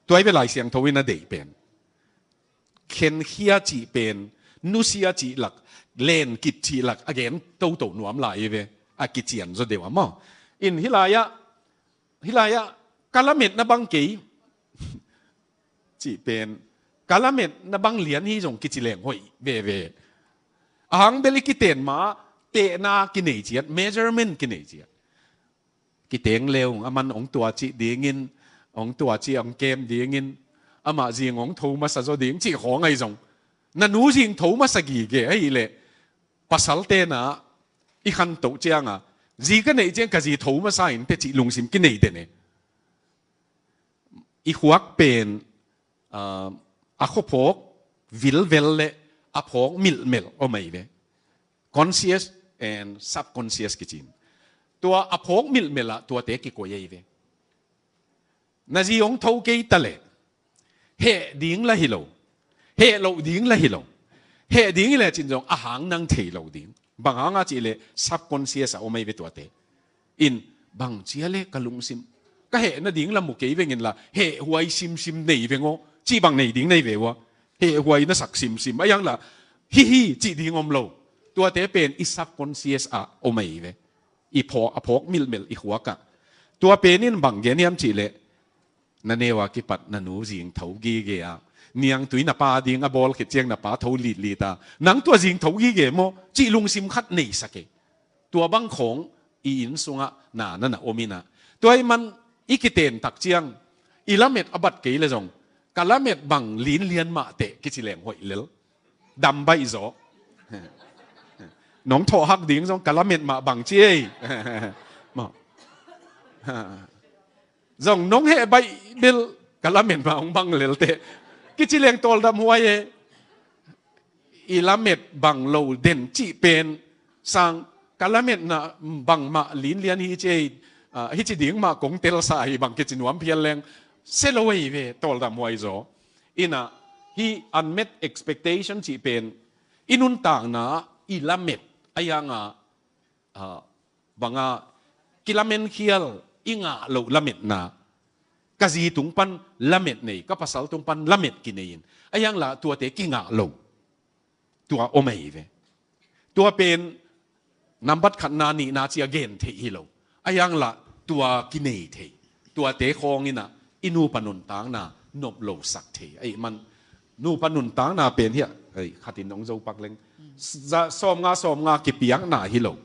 Tua i ve Lai Siangtho in a deih pen. Khenkhia cih pen, nusia cih lak, lenkip cih lak, a gen toto nuam lai i ve, a kician zaw deuh a maw. In hih lai-ah, hih lai-ah, ka lametna bang kei, cih pen, ka lametna bang lian hi zong kici leng hoih veve. A hang bel i kiten ma, tehna kinei ciat, measurement kinei ciat. Kiteng leung, aman ong tua cih dingin, ong tua cih, ong kem dingin, amah zing ong tho masa zaw ding cih khawng ahi zong. Na nu zing tho masa gige ahih leh, pasal tena i khantoh cianga, zi ka neih ciang ka zi tho masa in teh cih lungsim kinei den e. I khuak pen, ah, a khuaphawk vilvel le a phawk milhmelh om ahi ve. Conscious and subconscious kicin. Tua a phawk milhmelh ah tuate kikoi ahi ve. Na zi ong tho kei ta leh, heh ding la hi lo, heh loh ding la hi lo. Heh ding hi lecin zong a hang nang thei lo ding. Bang hanga cih leh subconscious a om ahi ve tuate. In bang cia le ka lungsim, ka heh nading la mu kei vengin la, heh huai simsim nei veng aw, cih bang nei ding nei ve ua. Heh huai na sak simsim a yang la, hihi cih ding om lo. Tuate pen i subconscious ah om ahi ve. I phawk, a phawk milhmelh i khuak ah. Tua pen in bang gen hiam cih leh, na neu a kipat na nu zing tho gige a, niangtui na pa ding a bawl khit ciang na pa tho litlit a, nang tua zing tho gige maw, cih lungsim khat neisak e. Tua bang khawng i inn sungah na na na om ina. Tua i man i kiten tak ciang, i lamet a bat kei le zong, ka lamet bang linlian mah teh kici leng hoih lel. Dam baih zaw. Nong thawh hak ding zong ka lamet mah bang ci ei. Maw. Zong nong heh baih bel ka lamet mah hong bang lel teh. Kici leng tawldam huai e. I lamet bang lo den cih pen sang ka lametna bangmah linlian hi ci ei, ah, hici ding mah kong telsa hi bang kici nuam phial leng se lo ei ve, tawldam huai zaw. Ina, hih unmet expectation cih pen i nuntakna i lamet a yanga, ah, banga kilamenkhial i ngah loh lametna. Ka zi tung pan lamet nei, ka pasal tung pan lamet kinei in. A yang la tuate kingah lo. Tua om ahi ve. Tua pen nambat khatna nihna cia gen theih hi lo. A yang la tua kinei thei. Tuate khawng ina i nupa nuntakna nop lo sak thei. Ahi man nupa nuntakna pen hiah, ei, khatin nong zo pak leng. Za, sawmnga, sawmnga kipiakna hi lo.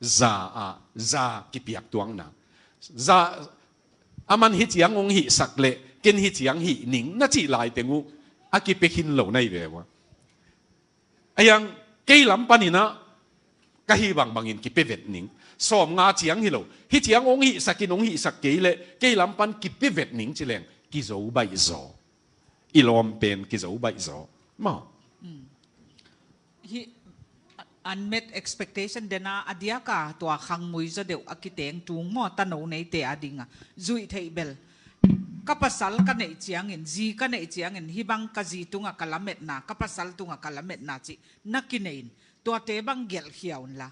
Za a, za kipiak tuangna. Za, aman hi ciang ong hih sak leh, ken hi ciang hih ning, na cih lai teng uh. A kipia khin lo na hi ve ua. A hiang kei lam paninah ka hih bangbangin kipia vet ning. Sawm nga ciang hi lo. Hih ciang hong hihsakin hong hihsak kei leh kei lam pan kipia vet ning ci leng kizo baih zaw. I lawm pen kizo baih zaw. Maw? Hih unmet expectation dena a diaka tua khangmui zaw deuh a kiteng tung maw, tano neite a dinga zuih theih bel. Ka pasal ka neih ciangin, zi ka neih ciangin, hih bang ka zi tunga ka lametna, ka pasal tunga ka lametna cih na kinei in, tuate bang gelhkhia unla.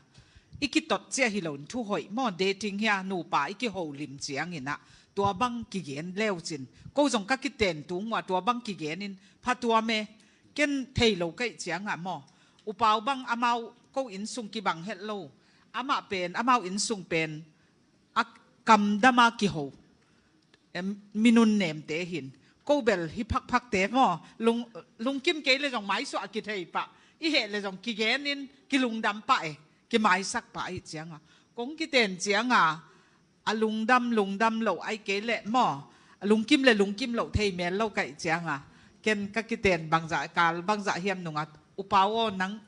I kitot ciah hi loin thu hoih maw, dating hia nupa i kiholim cianginah tua bang kigen leucin. Ko zong ka kiten tung ua tua bang kigenin phatuam e. Ken thei lo ka hih cianga maw, upau bang amau ko innsung kibang het lo. Amah pen, amau innsung pen a kamdama kiho, em, minun nemte hin. Ko bel hi phakphakte maw, lung, lungkim kei le zong maisuah a kithei pah. I heh le zong kigenin kilungdam pah e, kimaisak pah ahih cianga. Kong kiten cianga a lungdam, lungdam lo ai kei leh maw, a lungkim le lungkim lo thei mel lo ka hih cianga. Ken ka kiten bangzah kal, bangzah hiam nunga, upau aw nang,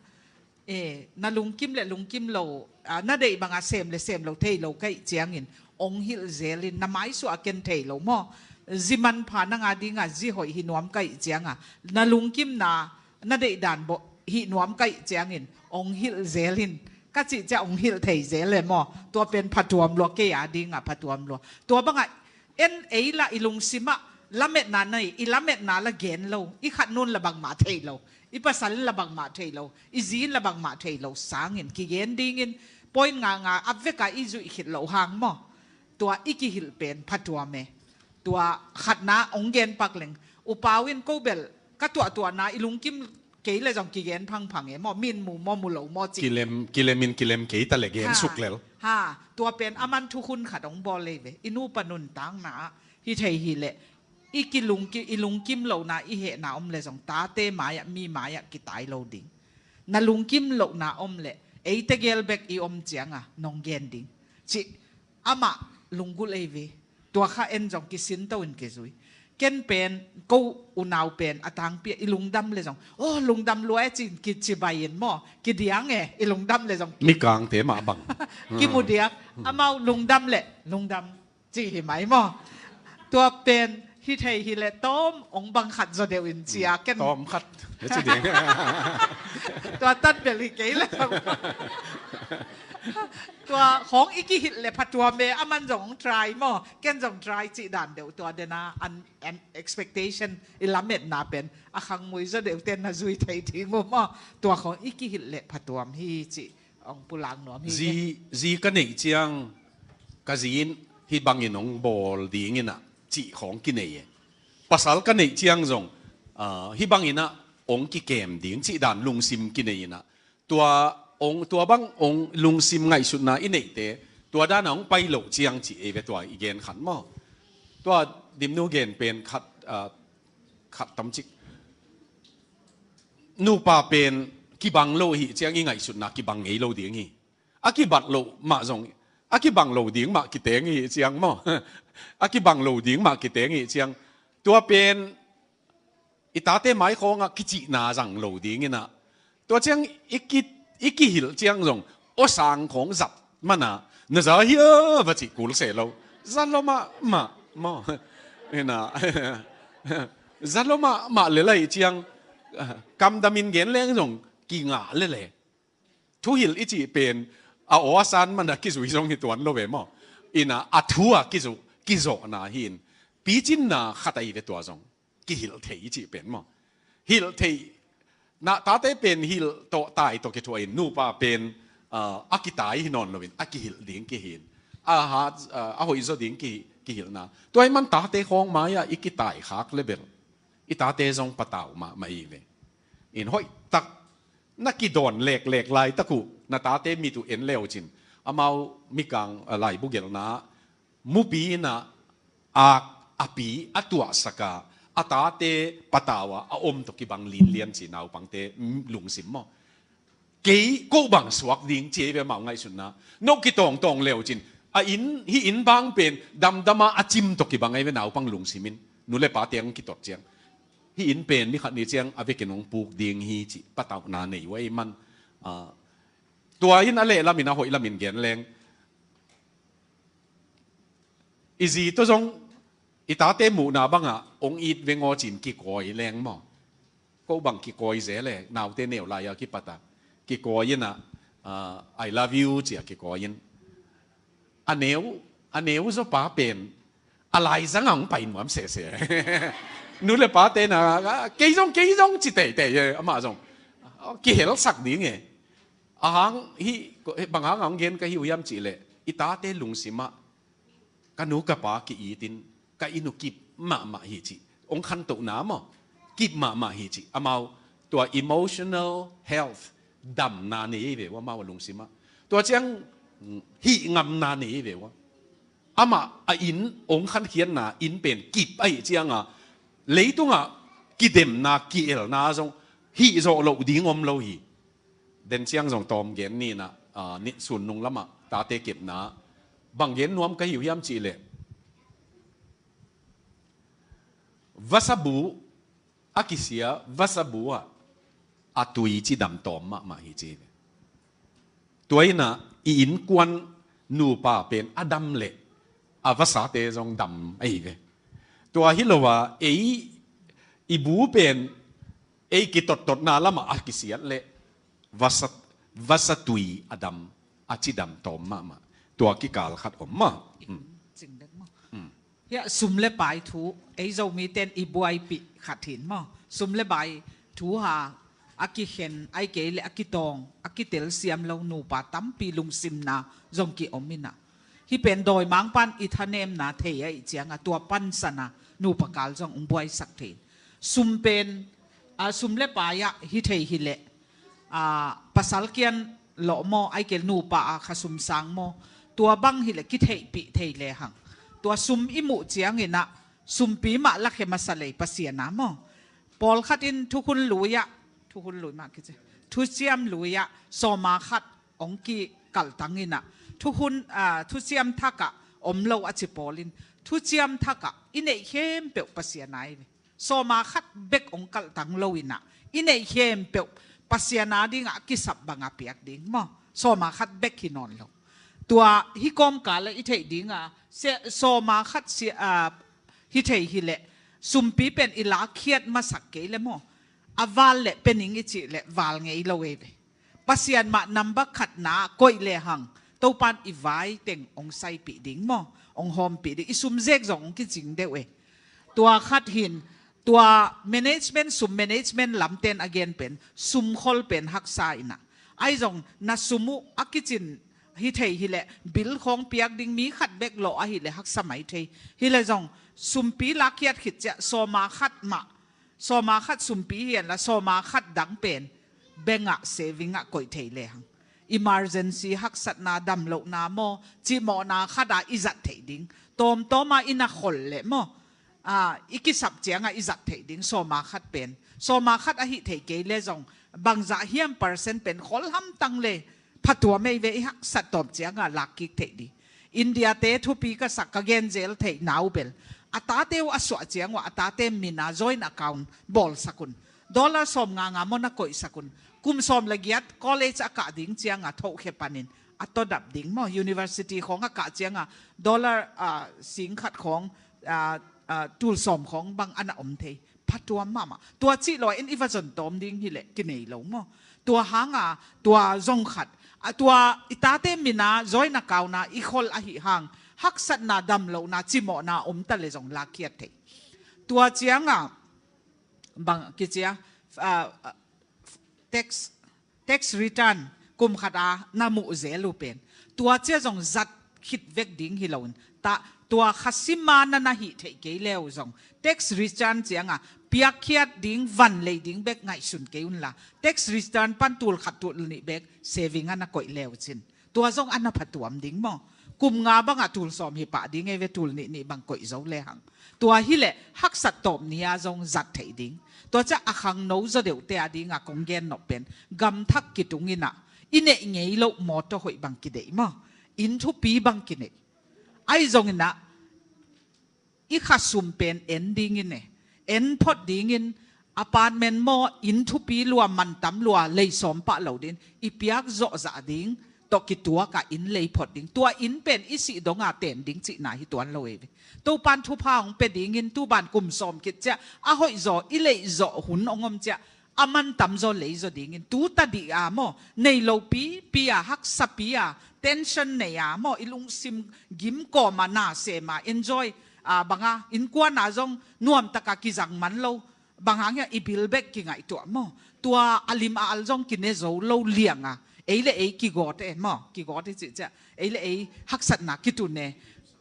e, na lungkim le lungkim lo, a, na deih banga sem le sem lo thei lo ka hih ciangin, ong hilh zelin, na maisuah a ken thei lo maw. Zi manpha nanga dinga zi hoih hi nuam ka hih cianga, na lungkimna, na deihdan bawh hih nuam ka hih ciangin ong hilh zelin. Ka cih ciah ong hilh thei zel e maw. Tua pen phatuam lua, kei a dinga phatuam lua. Tua bangah en ei la i lungsimah lametna nei, i lametna la gen lo, i khatnun la bangmah thei lo, i pasal in la bangmah thei lo, i zi in la bangmah thei lo sangin kigen dingin point nga nga a veka i zuih khit loh hang maw. Tua i kihilh pen phatuam e. Tua khatna ong gen pak leng, upau in ko bel ka tuahtuahna i lungkim kei le zong kigen phangphang e maw, min mu maw, mu lo maw cih. Kilem, kilemin kilem kei ta le gen suk lel. Ha, tua pen aman thukhun khat ong bawl lei ve. I nupa nuntakna ah hi thei hi leh i kilungki, i lungkim lohna i hehna om le zong tate mai-ah, mi mai-ah kitai lo ding. Na lungkim lohna om leh eite gel bek i om cianga nong gen ding cih amah lunggulh ei ve. Tua kha en zong kisinto in kizui. Ken pen ko unau pen a tangpi ah i lungdam le zong, oh, lungdam lua e ci-in kici bai in maw, kidiang e, i lungdam le zong ki- Mikangte mah bang kimu diak. Amau lungdam le lungdam ci hi mai maw. Tua pen hi thei hi le tawm ong bang khat zaw deuh in cia ken. Tawm khat. Tua tan bel hi kei le. Tua khawng i kihilh le phatuam e, aman zong ong try maw, ken zong try cih dan deuh. Tua dena an, an expectation, i lametna pen a khangmui zaw deuh ten na zui thei ding uh maw. Tua khawng i kihilh le phatuam hi cih ong pulak nuam hi. Zi, zi ka neih ciang ka zi in hih bangin ong bawl dingin ah cih khawng kinei e. Pasal ka neih ciang zong, ah, hih bangin ah ong kikem ding cih dan lungsim kinei in ah, tua ong, tua bang ong lungsim ngaihsutna i neihte tua dana ong pai loh ciang cih ei ve tua i gen khan maw. Tua Dimnu gen pen khat, ah, khat tamcik. Nupa pen kibang lo hi ciang i ngaihsutna kibang ngei lo ding hi. A kibat loh mah zong, a kibang lo ding mah kiteng hi ciang maw. A kibang lo ding mah kiteng hi ciang. Tua pen i tate mai khawngah kicihna zang lo dingin ah. Tua ciang i ki, i kihilh ciang zong aw sang khawng zat mana na za hia va cih kul se lo. Za lo mahmah maw. Ina. Za lo mahmah le lai ciang, ah, kamdamin gen leng zong kingah le le. Thuhilh i cih pen a aw a san mana kizui zong hi tuan lo ve maw. Ina a thu a kizu, kizawhna hi in. Picinna khat ahi ve tua zong. Kihilh thei i cih pen maw. Hilh thei. Na tate pen hilh tawh tai tawh kithuah in nupa pen, ah, a kitai hi nawn loin a kihilh ding kihin. A hat, ah, a hoihzaw ding ki, kihilhna. Tua i man tate khawng mai-ah i kitai khak le bel i tate zong patau mahmah i ve. In hoih tak na kidawn leklek laitak uh na tate mit uh en leucin amau mikang, ah, laibu gelhna mupi inah ak a pi a tuahsaka a tate patau a a om tawh kibang linlian ci naupangte, mm, lungsim maw. Kei ko bang suak ding ci ei ve amau ngaihsutna. No kitawngtawng leucin a inn, hih inn bang pen damdama a cim tawh kibang ei ve naupang lungsim in. Nu le pa teng kitot ciang Hih inn pen ni khat ni ciang a vekin hong puk ding hi cih patauhna nei uh ahih man, ah, tua in a leh lamin a hoih lamin gen leng, i zi tawh zong i tate muhna bangah hong it veng aw ci-in kikawi leng maw. Ko bang kikawi zel e, naute neu lai-a kipat a kikawi in ah, ah, "I love you," ci-a kikawi in. A neu, a neu zaw pa pen a laizang ah hong pai nuam sese. Nu le pate na, "Kei zong, kei zong," ci teitei e, amah zong kihelsak ding e. A hang hih, bang hang a hong gen ka hi uh hiam cih leh, i tate lungsim ah, "Ka nu ka pa ki-it in, ka inn uh kip mahmah hi," cih hong khantohna maw, kip mahmah hi cih. Amau tua emotional health damna nei hi ve uh, amau a lungsim ah. Tua ciang hih ngamna nei hi ve uh. Amah a inn hong khankhiatna inn pen kip ahih ciangah leitungah kidemna, ki-elna zong hih zawh loh ding om lo hi. Den ciang zong tawm gen ni in ah, ah, ni sun nung lamah tate kepna bang gen nuam ka hi uh hiam cih leh, vasabu, a kisia vasabu ah a tui cidam tawm mahmah hi ci ve. Tua in ah i innkuan nupa pen a dam leh a vasate zong dam ahi ve. Tua hi lo a, ei i bu pen ei kitottotna lamah a kisiat leh vasa, vasa tui a dam, a cidam tawm mahmah. Tua kikal khat om mah. Hmm. Cing dek maw? Hmm. Hiah sum le pai thu, ei Zomite in i buaipih khat hi-in maw. Sum le pai thu ha, a kikhen, ahih kei leh a kitawng, a kitelsiam lo nupa tampi lungsimna zong ki-om in ah. Hih pen dawimangpa'n i thanemna thei ahih ciangah tua pansan a nupa kal zong hong buaisak thei. Sum pen, ah, sum le pai ah hi thei hi leh, ah, pasal kiang lawh maw, ahih kei leh nupa a khasum sang maw, tua bang hi leh kitheihpih thei lehang. Tua sum i muh ciangin ah sumpi mah lakhe masa lei Pasian a maw. Pawlkhat in thukhun lui ah, thukhun lui mah kici, thuciam lui ah sawma khat hong kikalhtang in ah, thukhun, ah, thuciam thak ah om lo a ci pawl in, thuciam thak ah i neih khempeuh Pasian a hi ve. Sawma khat bek hong kalhtang lo in ah, i neih khempeuh Pasian a dingah a kisap bang a piak ding maw. Sawma khat bek hi nawn lo. Tua hih kawmkal ah i theih dingah, se-, sawma khat si-, ah, hi thei hi leh, sumpi pen i lakkhiat masak kei leh maw, a val leh pia ning i cih leh val ngei lo ei ve. Pasian mah number khatna koih lehang, Topa'n i vai teng hong saipih ding maw, hong hawmpih ding, i sum zek zong hong kicing deuh e. Tua khat hi-in, tua management, sum management lamte'n a gen pen, sum khol pen haksa in ah. Ahi zong na sum uh a kicin hi thei hi leh, bill khawng piak ding mi khat bek lawh ahih leh haksa mai thei. Hi leh zong sumpi lakkhiat khit ciang sawma khat mah, sawma khat sumpi hi hen la, sawma khat dang pen bank ah, saving ah koih thei lehang, emergency, haksatna, damlohna maw, cimawhna khat a i zat theih ding. Tawmtawm a i na khol leh maw, ah, i kisap ciangah i zat theih ding sawma khat pen. Sawma khat ahih thei kei leh zong bangzah hiam percent pen khol hamtang leh phatuam ei ve, i haksat tawm ciangah lakkik theih ding. India-te thupi ka sak, ka gen zel theihna uh bel, a tate uh a suah ciang uah a tate min a joint account bawlsak un. Dollar sawmnga nga maw na koihsak un. Kum sawm le giat college a kah ding ciangah thohkhe panin a tawdap ding maw. University khawng a kah ciangah dollar, ah, sing khat khawng, ah, ah, tul sawm khawng bang a na om thei. Phatuam mahmah. Tua cih lo-in i va zon tawm ding hi leh kinei lo maw. Tua hanga, tua zong khat, a, tua i tate min a joint account a i khol ahih hang, haksatna, damlohna, cimawhna om ta leh zong lakkhiat thei. Tua ciangah bang kici a, ah, ah, tax, tax return kum khat a na muh zel uh pen, tua ciang zong zat khit vek ding hi lo-in, ta, tua kha sim a na na hih theih kei leh uh zong, tax return ciangah piakkhiat ding, van lei ding bek ngaihsun kei un la, tax return pan tul khat tul nih bek saving a na koih leh uh cin, tua zong a na phatuam ding maw. Kum nga bangah tul sawm hi pah ding ei ve, tul nih nih bang koih zo lehang. Tua hi leh haksat tawp ni a zong zat theih ding. Tua ciang a khangno zaw deuhte a dingah kong gen nop pen, gam thak kitung in ah, i neih ngei loh mawtaw hoih bang kideih maw, inn thupi bang kineih. Ahi zongin ah, i khasum pen en ding in e, en phot dingin, apartment maw, inn thupi lua, mantam lua, lei sawm pah lo ding, i piak zawh zah ding tawh kituak a inn lei phot ding. Tua inn pen i sih dong a ten ding cihna hi tuan lo ei ve. Topan thupha hong pia dingin, tu ban kum sawm khit ciah a hoih zaw, i leih zawh hun hong om ciah, a mantam zaw lei zaw dingin, tu tadih a maw, nei lo pipi a, haksa pi a, tension nei a maw, i lungsim gim kawm a, na sem a, enjoy a, bang a, innkuan a zong nuam tak a kizang man lo, bang hang hiam, i bil bek kingaihtuah maw, tua a lim a al zong kine zo lo liang a, ei le ei kigawt e maw, kigawt i cih ciah, ei le ei haksatna kitun e,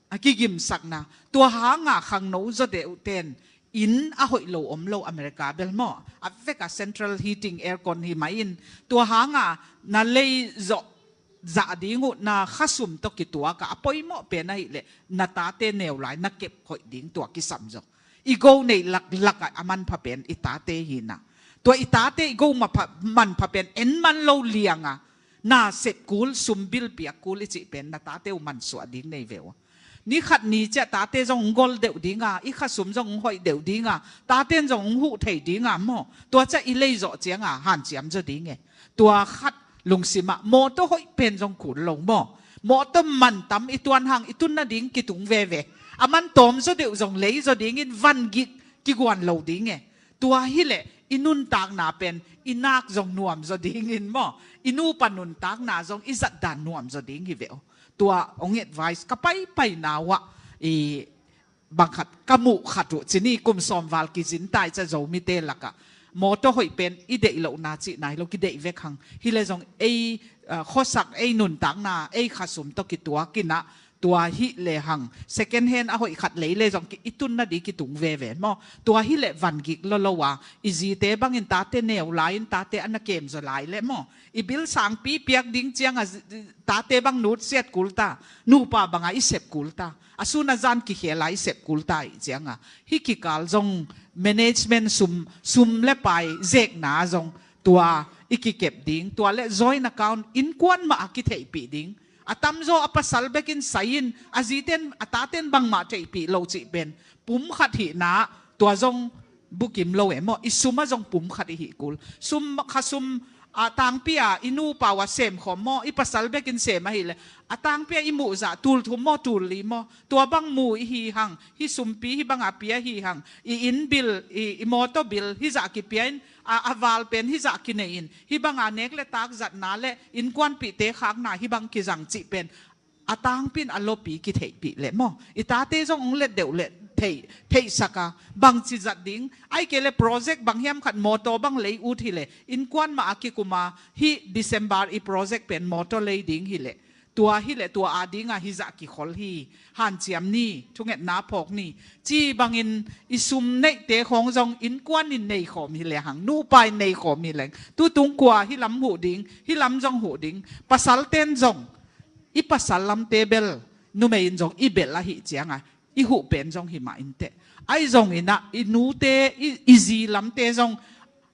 a kigimsakna. Tua hang a khangno zaw deuh ten inn a hoih lo om lo, America bel maw, a vek a central heating, aircon hi mah in, tua hang a na lei zawh zah ding uh, na khasum tawh kituak a, a poimawh pen ahih leh na tate neu lai na kep hoih ding, tua kisam zaw. I go neih laklak a, a manpha pen i tate hi na. Tua i tate i go mapha, manpha pen en man lo liang a, na sep kul, sum bil piak kul i cih pen na tate uh mansuah ding nei ve uh. Ni khat ni ciah tate zong hong gol deuh ding a, i khasum zong hong hoih deuh ding a, tate in zong hong huh thei ding a maw. Tua ciah i lei zawh ciang a hanciam zaw ding e. Tua khat lungsim ah, mawtaw hoih pen zong kul lo maw, mawtaw mantam i tuan hang i tun nading kitung veve. A man tawm zaw deuh zong lei zaw dingin, van gik kiguan lo ding e. Tua hi leh i nuntakna pen i nak zong nuam zaw dingin maw, i nupa nuntakna zong i zatdan nuam zaw ding hi ve uh. Tua hong advice ka paipaina uh ah, i bang khat ka muh khat uh, ci ni, kum sawm val kizin tai ciah Zomite lak ah mawtaw hoih pen i deih lohna cihna hi lo, kideih vek hang. Hi leh zong ei, ah, khuasak, ei nuntakna, ei khasum tawh kituak in ah, tua hi leh hang, second hand a hoih khat lei leh zong ki, i tun nading kitung veve maw. Tua hi leh van gik lolo a, i zite bangin tate neu lai in, tate a na kem zaw lai leh maw, i bil sangpi piak ding ciang a, tate bang nutsiat kul ta, nupa bang a i sep kul ta, a sun a zan kikhel a i sep kul ta i ciang a, hih kikal zong management, sum, sum le pai zekna zong tua i kikep ding, tua le joint account, innkuan mah a kitheihpih ding. A tamzaw a pasal bekin sai in, a ziten a taten bangmah theihpih lo cih pen pum khat hihna, tua zong bukim lo e maw, i sum ah zong pum khat i hih kul. Sum, khasum, a tangpi a i nupa uh a sem khawm maw, i pasal bekin sem ahih leh, a tangpi a i muh zah tul thum maw, tul li maw, tua bang mu i hi hang, hih sumpi hih bang a pia hi hang, i inn bil, i, i mawtaw bil hih zah kipia in, a, a val pen hih zah kinei in, hih bang a nek le tak zatna le innkuanpihte khakna hih bang kizang cih pen a tangpi in a lopi kitheihpih leh maw, i tate zong hong let deuh leh theih, theihsak a, bangci zat ding, ahih kei leh project bang hiam khat, mawtaw bang lei ut hi leh, innkuan mah a kikum a, hih December i project pen mawtaw lei ding hi leh, tua hi leh tua a ding a hih zah kikhol hi, hanciam ni, thungetna phawk ni, ci bangin i sum neihte khawng zong innkuan in nei khawm hi leh hang, nupa in nei khawm hi leh hang, tu tung kua hih lam huh ding, hih lam zong huh ding, pasalten zong, i pasal lamte bel, numei in zong i belh ahih ciang a, i huh pen zong hi mah inteh. Ahi zongin ah, i nute, i, i zi lamte zong,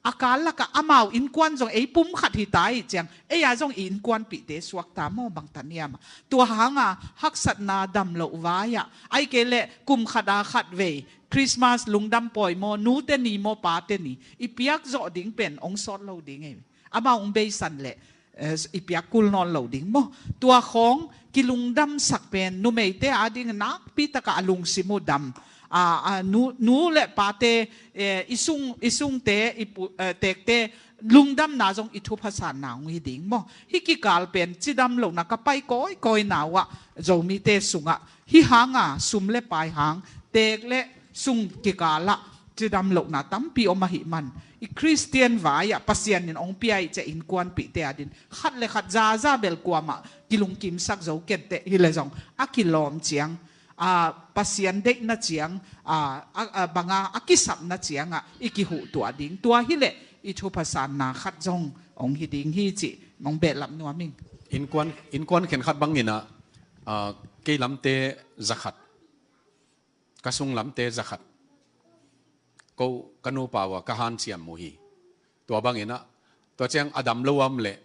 a kal lak ah amau innkuan zong ei pum khat hi ta ahih ciang, ei a zong i innkuanpihte suak ta maw, bang ta niam a. Tua hang a haksatna dam loh vai ah, ahih kei leh kum khat a khat vei, Christmas, lungdam pawi maw, nute ni maw, pate ni, i piak zawh ding pen hong sawt lo ding ei. Amau hong beisan leh, eh, i piak kul nawn lo ding maw. Tua khawng kilungdamsak pen numeite a ding nakpi tak a lungsim uh dam. A, a, nu, nu le pate, eh, i sung, i sungte, i pu, eh, tekte lungdamna zong i thupha sanna hong hi ding maw. Hih kikal pen cidam lohna ka pai kawikawina uh ah, Zomite sungah hih hang a sum le pai hang, tek le sung kikal ah cidam lohna tampi om ahih man, i Khristian vai ah Pasian in hong pia ahih ciang innkuanpihte a ding, khat le khat zaza bel kuamah kilungkimsak zo kei inteh, hi leh zong a kilawm ciang, a, Pasian deihna ciang, a, a, a, bang a, a kisapna ciang ah i kihuh tuah ding, tua hi leh i thupha sanna khat zong hong hi ding hi cih hong behlap nuam ing. Innkuan, innkuan khen khat bangin ah, a, kei lamte za khat, ka sung lamte za khat, ko ka nupa uh a ka hanciam uh hi. Tua bangin ah, tua ciang a dam lo a om leh,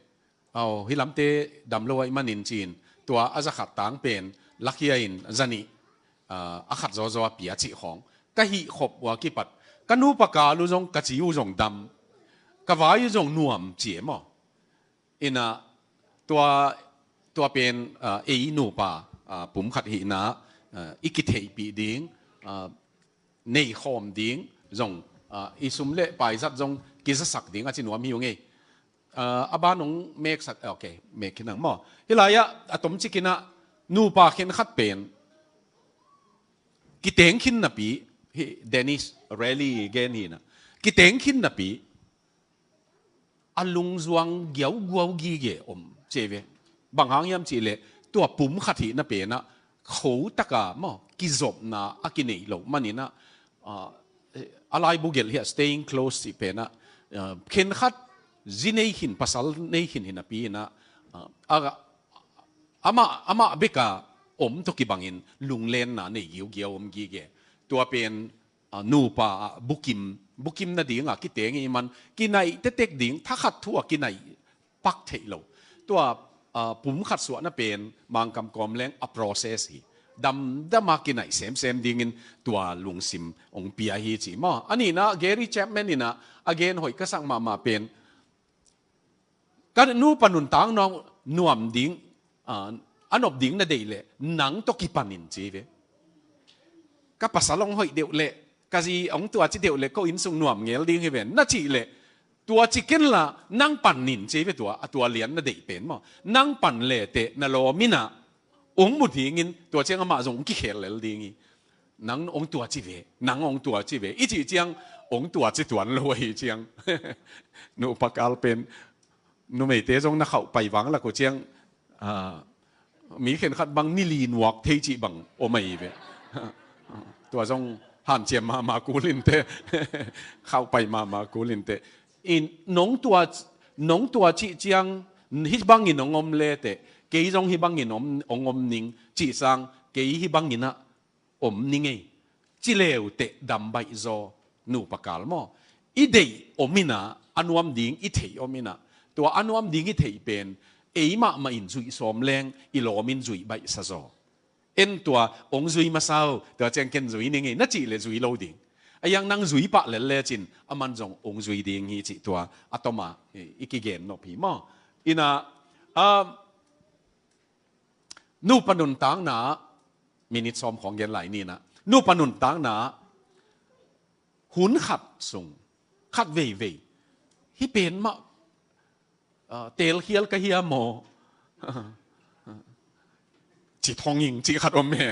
aw, hih lamte dam lo ahih manin ci-in, tua a za khat tang pen lakhia in za nih, a, a khat zawzaw a pia cih khawng, ka hih khop uh a kipat, Ka nupa kal uh zong ka ci uh zong dam, ka vai uh zong nuam ci e maw. Ina tua, tua pen, ah, ei nupa, ah, pum khat hihna, ah, i kitheihpih ding, ah, nei khawm ding zong, ah, i sum le paizat zong kizasak ding a ci nuam hi uh ngei. Ah, a ban hong meksak, ok, mek khin ang maw. Hih lai-ah a tomcik in ah nupa khenkhat pen kiteng khin napi, hih Dennis Raley gen hi in ah, kiteng khin napi a lungzuang giauguau gige om ci ve. Bang hang hiam cih leh tua pum khat hihna pen ah kho taka maw, kizopna a kineih loh man in ah, ah, a laibu gelh hi a staying close cih pen ah, ah, khenkhat zi nei khin, pasal nei khin hi napi in ah, ah, a, amah, amah bek a om tawh kibangin lunglenna nei giugiau om gige. Tua pen, ah, nupa ah bukim, bukim nading ah kiteng ahih man kinaih tektek ding, thakhat thu ah kinaih pak theih lo. Tua, ah, pum khat suahna pen Mangkam kawm leng a process hi. Damdam a kinaih semsem dingin tua lungsim hong pia hi ci maw. A nihna, Gary Chapman in ah a gen hoih ka sak mahmah pen, ka nupa nuntakna nuam ding, ah, a nop ding na deih leh nang tawh kipan in ci ve. Ka pasal hong hoih deuh leh, ka zi hong tuaci deuh leh ko inn sung nuam ngel ding hi ven na cih leh, tuaci ken la nang pan in ci ve. Tua, a tua lian na deih pen maw. Nang pan le teh na lawm in ah hong mu dingin tua ciang amah zong hong kikhel lel ding hi. Nang hong tuaci ve, nang hong tuaci ve i cih ciang hong tuaci tuan lo ahi ciang. Nupa kal pen numeite zong na khauh pai vang lak uh ciang, ah, mi khenkhat bang ni li nuak thei cih bang om ahi ve. Tua zong hanciam mahmah kul in teh. Khauh pai mahmah kul in teh. In nong tua, nong tua cih ciang hih bangin hong om le teh, kei zong hih bangin om, hong om ning cih sang, kei hih bangin ah om ning ei. Ci leu teh dam baih zaw nupa kal maw. I deih om in ah, a nuam ding i theih om in ah, tua a nuam ding i theih pen ei mahmah in zuih sawm leng i lawm in zuih baihsa zaw. En tua hong zui masa uh, tua ciang ken zui ning ei na cih leh zui lo ding. A iang nang zui pah lel lecin aman zong hong zui ding hi cih tua a tom a i kigen nop hi maw. In ah, ah, nupa nuntakna, minit sawm khawng gen lai ni in ah, nupa nuntakna hun khat sung, khat veivei, hih pen mah, ah, telkhial ka hia maw? Ci thong ing, ci khat om e.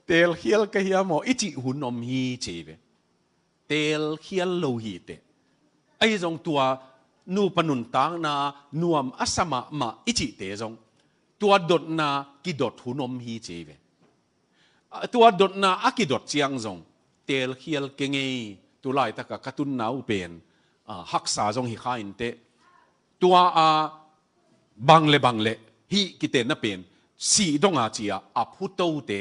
Telkhial ka hia maw i cih hun om hi ci ve. Telkhial lo hi teh. Ahi zong tua nupa nuntakna nuam a sa mahmah i cihte zong tua dotna kidot hun om hi ci ve. Ah, tua dotna a kidot ciang zong telkhial kei ngei. Tulaitak a ka tunna uh pen, ah, haksa zong hi kha in teh. Tua a bang le bang le hih kitenna pen sih dong a ci a, a phutote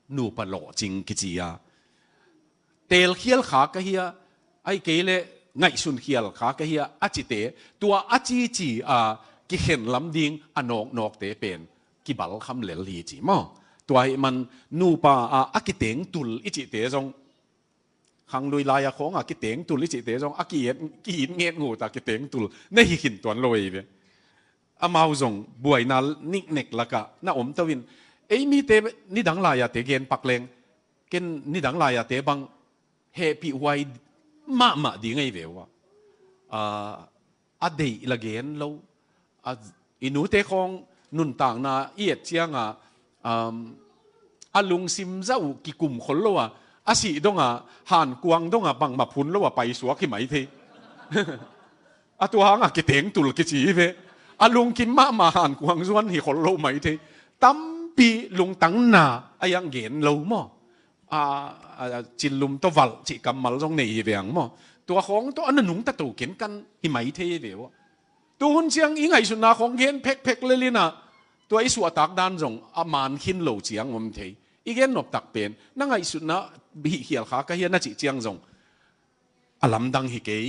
nupa lawhcing kici a. Telkhial kha ka hia, ahih kei leh ngaihsun khial kha ka hia a cite, tua a cici a kikhen lam ding a nawknawkte pen kibalkham lel hi ci maw. Tua ahih man nupa a, a kiteng tul i cihte zong, khanglui lai a khawng a kiteng tul i cihte zong a ki-et, ki-it nget ngut a kiteng tul na hi khin tuan lo ei ve. Amau zong buaina niknek lakah na om to in, ei mite nidang lai a te gen pak leng, ken nidang lai a te bang hehpih huai mahmah ding ahi ve uh a. Ah, a deih la gen lo. A, i nute khawng nuntakna i et ciang a, um, a lungsim zah uh kikum khol lo a, a sih dong a, hankuang dong a bangmah phun lo a paisuak hi mai thei. A tua hang a kiteng tul kici hi ve. A lungkim mahmah hankuang zuan hi khol lo mai thei. Tampi lungtangna a iang gen lo maw. A, a, a, cinlum tawh valh cih kammal zong nei hi ve ang maw. Tua khawng tawh a na nungta to kenkan hi mai thei hi ve uh a. Tu hun ciang i ngaihsutna khawng gen phekphek lel in ah, tua i suahtak dan zong a man khin lo ciang om thei. I gen noptak pen, na ngaihsutna hih khial kha ka hia na cih ciang zong a lamdang hi kei.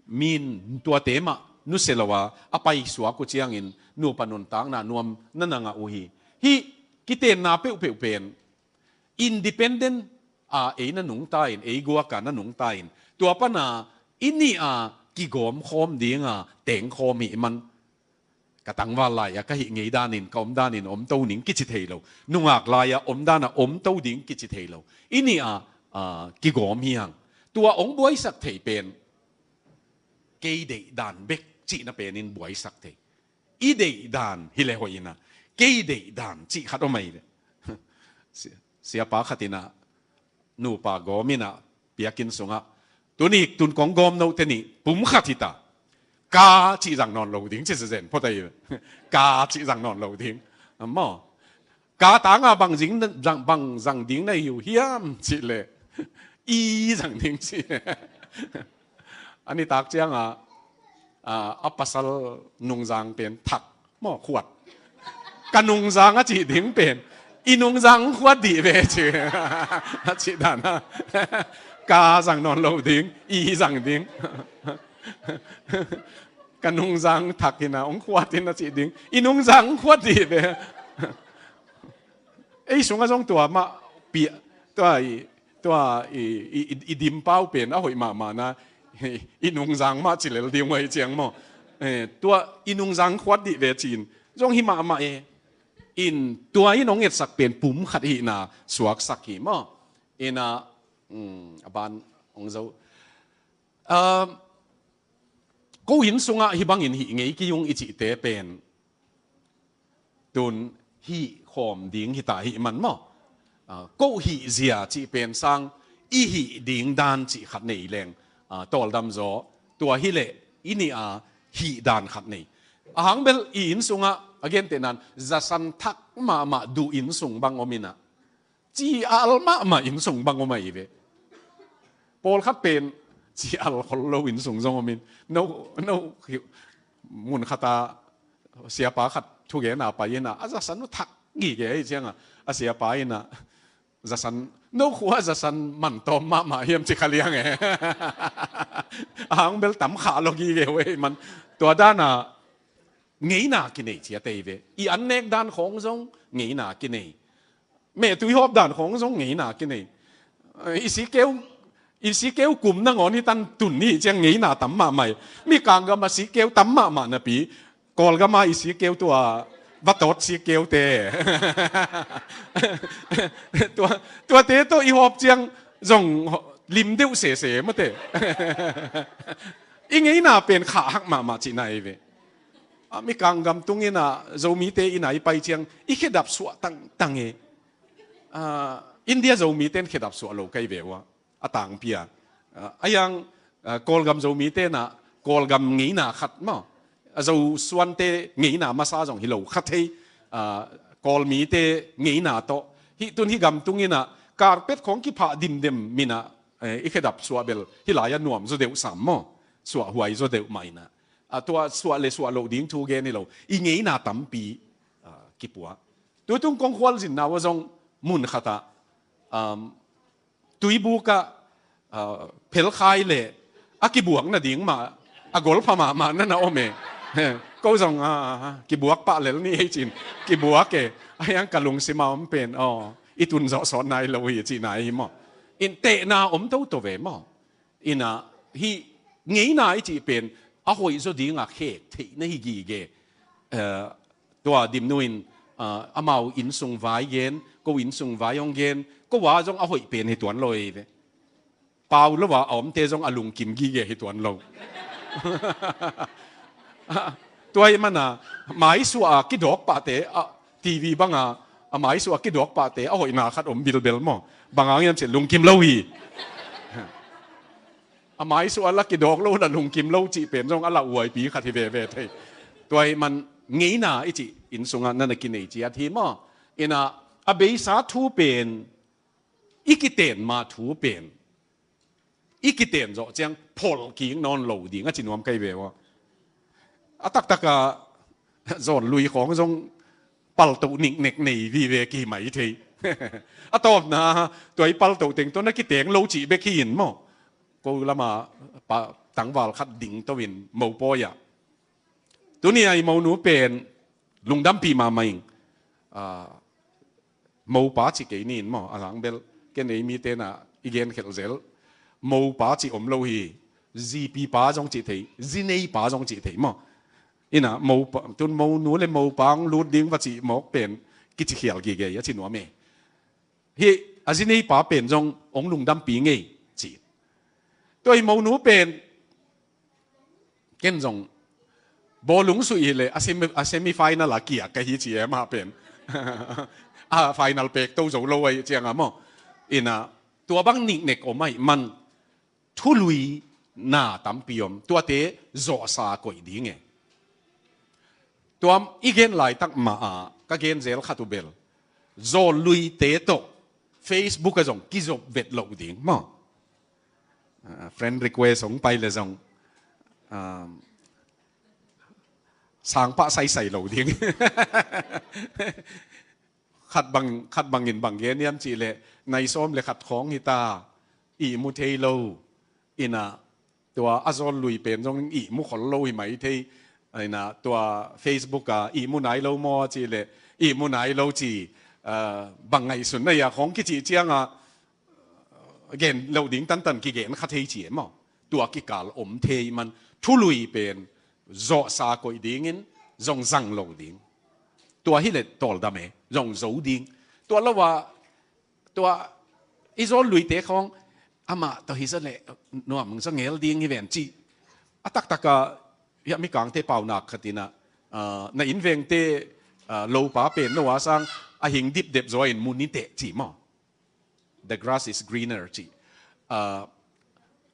Min tuate mah nusia lo a, a paisuak uh ciangin nupa nuntakna nuam na na ngah uh hi. Hih kitenna peuhpeuh pen, independent a ei na nungta in, ei guak a na nungta in, tua pana i nih a kigawm khawm ding a teng khawm hi man. Ka tangval lai a ka hih ngei danin, ka om danin om to ning kici thei lo. Nungak lai a om dan a om to ding kici thei lo. I nih a, a, kigawm hi hang. Tua ong buaisak thei pen kei deih dan bek cihna penin buaisak thei. I deih dan hi le hoih ina, kei deih dan cih khat om ahi ve. Si-, siapa khat ina nupa gawm ina piakin sungah, tuni tun kong gawm note nih pum khat hita, ka cih zang nawn lo ding ci zen phot ahi ve. Ka cih zang nawn lo ding. Maw? Ka tanga bang zing, bang zang ding na hi uh hiam cih le, i zang ding ci. A nitak cianga, a, a pasal nungzang pen thak maw, khuat. Ka nungzang a cih ding pen i nungzang khuat dih ve ci. A cih dana ka zang nawn lo ding, i zang ding. Ka nungzang thak hina ong khuat hina cih ding, i nungzang khuat dih ve. Ei sungah zong tua mah pia, tua i, tua i, i, i, i dimpau pen a hoih mahmah na, i, i nungzang mah cilel ding uh ahi ciang maw. Eh, tua i nungzang khuat dih ve cin zong hi mahmah e. In tua in ong etsak pen pum khat hihna suaksak hi maw. Ina, um, a ban ong zo. Um, ko inn sungah hih bangin hih ngei ki ung i cihte pen tun hih khawm ding hita hih man maw? Ah, ko hih zia cih pen sang i hih ding dan cih khat nei leng, ah, tawldam zaw, tua hi leh i nih a hih dan khat nei. A hang bel i inn sungah a gentehnan zasan thak mahmah duh inn sung bang om ina, ci-al mahmah inn sung bang om ahi ve. Pawlkhat pen ci-al khol lo inn sung zong om in, no, no, mun khata siapa khat thugena pai ina, a zasan uh thak gige ahi cianga, a siapa ina, zasan, no khua zasan man tawm mahmah hiam ci kha liang e. A hang bel tam kha lo gige uh ahi man. Tua dana ngeina kinei ciat ahi ve. I an nek dan khawng zong ngeina kinei. Mehtui hawp dan khawng zong ngeina kinei. I sikeu, i sikeu kum nangawn hi tan tun ni ciang ngeina tam mahmah hi. Mikang gam a sikeu tam mahmah napi, Kawlgam a i sikeu tua, va tawt sikeu te. Tua, tuate tawh i hawp ciang zong lim deuh sese mate. I ngeina pen khah hak mahmah cihna ahi ve. A, Mikang gam tung ina Zomite ina i pai ciang i khedap suah tangtang e. A, India Zomite in khedap suah lo kai ve ua. A tangpi a. A, a yang, a, Kawlgam Zomite na Kawlgam ngeina khat maw. A Zo suante ngeina masa zong hi lo khat hei. A, Kawlmite ngeina tawh. Hih tun hih gam tung ina carpet khawng kiphah dimdem mina, eh, i khedap suah bel. Hih lai a nuam zaw deuh sam maw. Suah huai zaw deuh mah ina. A tua suah le suah loh ding thu gen hi lo. I ngeina tampi, a, kipua. Tutung kong khualzinna ua zong mun khatah, um, tuibukah, a, phelkhai le a kibuak nading mah, a golpha mahmah na na om e. Ko zong, a, a, kibuak pah lel ni ei cin. Kibuak e. A hiang ka lungsim a om pen. Aw, i tun zawh sawt nai lo hi cihna hi maw. In tehna om toto ve maw. Ina, hih ngeina i cih pen a hoih zaw dinga khek theihna hi gige. Eh, tua Dimnu in, ah, amau innsung vai gen, ko innsung vai hong gen, ko a zong a hoih pen hi tuan lo ei ve. Pau lo a a omte zong a lungkim gige hi tuan lo. Tua hi mana, maisuah a kidawk pahte, a, T V banga, a maisuah a kidawk pahte, a hoihna khat om bilbel maw. Banga ngiam cih lungkim lo hi. A maisuah a la kidawk lo na lungkim lo cih pen zong a lauhuaipi khat hi veve thei. Tua hi man ngeina i cih innsungah na na kinei ciat hi maw. Ina a beisa thu pen, i kiten ma thu pen. I kiten zawh ciang pholh kik nawn lo ding a ci nuam kai ve ua. A taktaka zawn lui khawng zong paltoh niknek nei vive ki mai thei. A tawpna, tua i paltoh teng tawh na kiteng lo cih bek hi in maw. Ko lama pa, tangval khat ding to in mopawi ah. Tuni a i monu pen lungdampih mahmah ing. Ah, mopa ci kei ni in maw, a lang bel Ken ei mite na i gen khelh zel. Mopa cih om lo hi. Zipi pa zong cih thei, zinei pa zong cih thei maw. Ina mopa, tun monu le mopa hong lut ding va cih mawk pen kici khial gige a ci nuam e. Hi a zinei pa pen zong hong lungdampi ngei ci. Tua i monu pen ken zong bawlung suih hileh a semi, a semi final a kia ka hi ci e mah pen. A final pek to zo lo ahi cianga maw. Ina tua bang niknek om ahi man thului na tampi om, tuate zawhsa koih ding e. Tuam i gen laitak mah a ka gen zel khat uh bel zawlluite tawh Facebook a zong kizop vet loh ding maw. Ah, friend request hong pai le zong, ah, sangpah saisai lo ding. Khat bang, khat bangin bang gen hiam cihleh nai sawm le khat khawng hita, ihmu thei lo. Ina tua a zawl lui pen zong ihmu khol lo hi mai thei. Ina tua Facebook a ihmu nai lo maw cihleh ihmu nai lo ci, ah, bang ngaihsun na ia khawng kicih cianga gen loh ding tantan kigen kha thei ci e maw. Tua kikal om thei man thului pen zawhsa koih dingin zong zang lo ding. Tua hileh tawldam e, zong zo ding. Tua lo a, tua i zawl luite khawng amah tawh hi zaw leh nuam zaw ngel ding hi ven ci. A taktaka hiah Mikangte paunak khatina, ah, na innvengte, ah, lopa pen no a sang a hing dipdep zaw in mu ni teh ci maw. The grass is greener ci. Ah,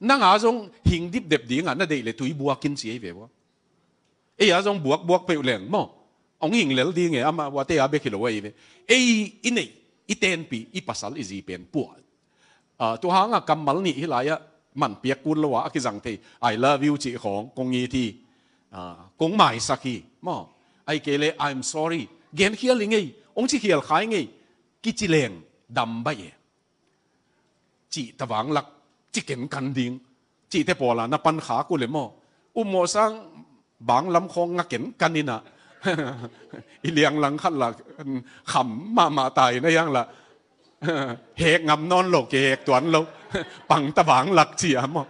nanga zong hing dipdep dinga na deih le tui buakin ci ei ve ua. Ei a zong buakbuak peuh leng maw. Hong hing lel ding e, amah uate a bek hi lo ei ve. Ei i neih, i tenpi, i pasal i zi pen puah. Ah, tua hanga kammal nih hi lai-ah man piak kun lo a, a kizang thei. I love you cih khawng kong it hi. Ah, kong maisak hi maw. Ai kei le I'm sorry. Gen khial i ngei, hong ci khial khai ngei. Kici leng dam baih e. Cih ta vanglak, ci kenkan ding. Cihte pawla na pan khak uh le maw. Ummawh sang banglam khawng nga kenkan ina. I lianglang khat la kham mahmah ta ina hiang la. Hek ngam nawn lo, kihek tuan lo. Pang ta vanglak ci a maw.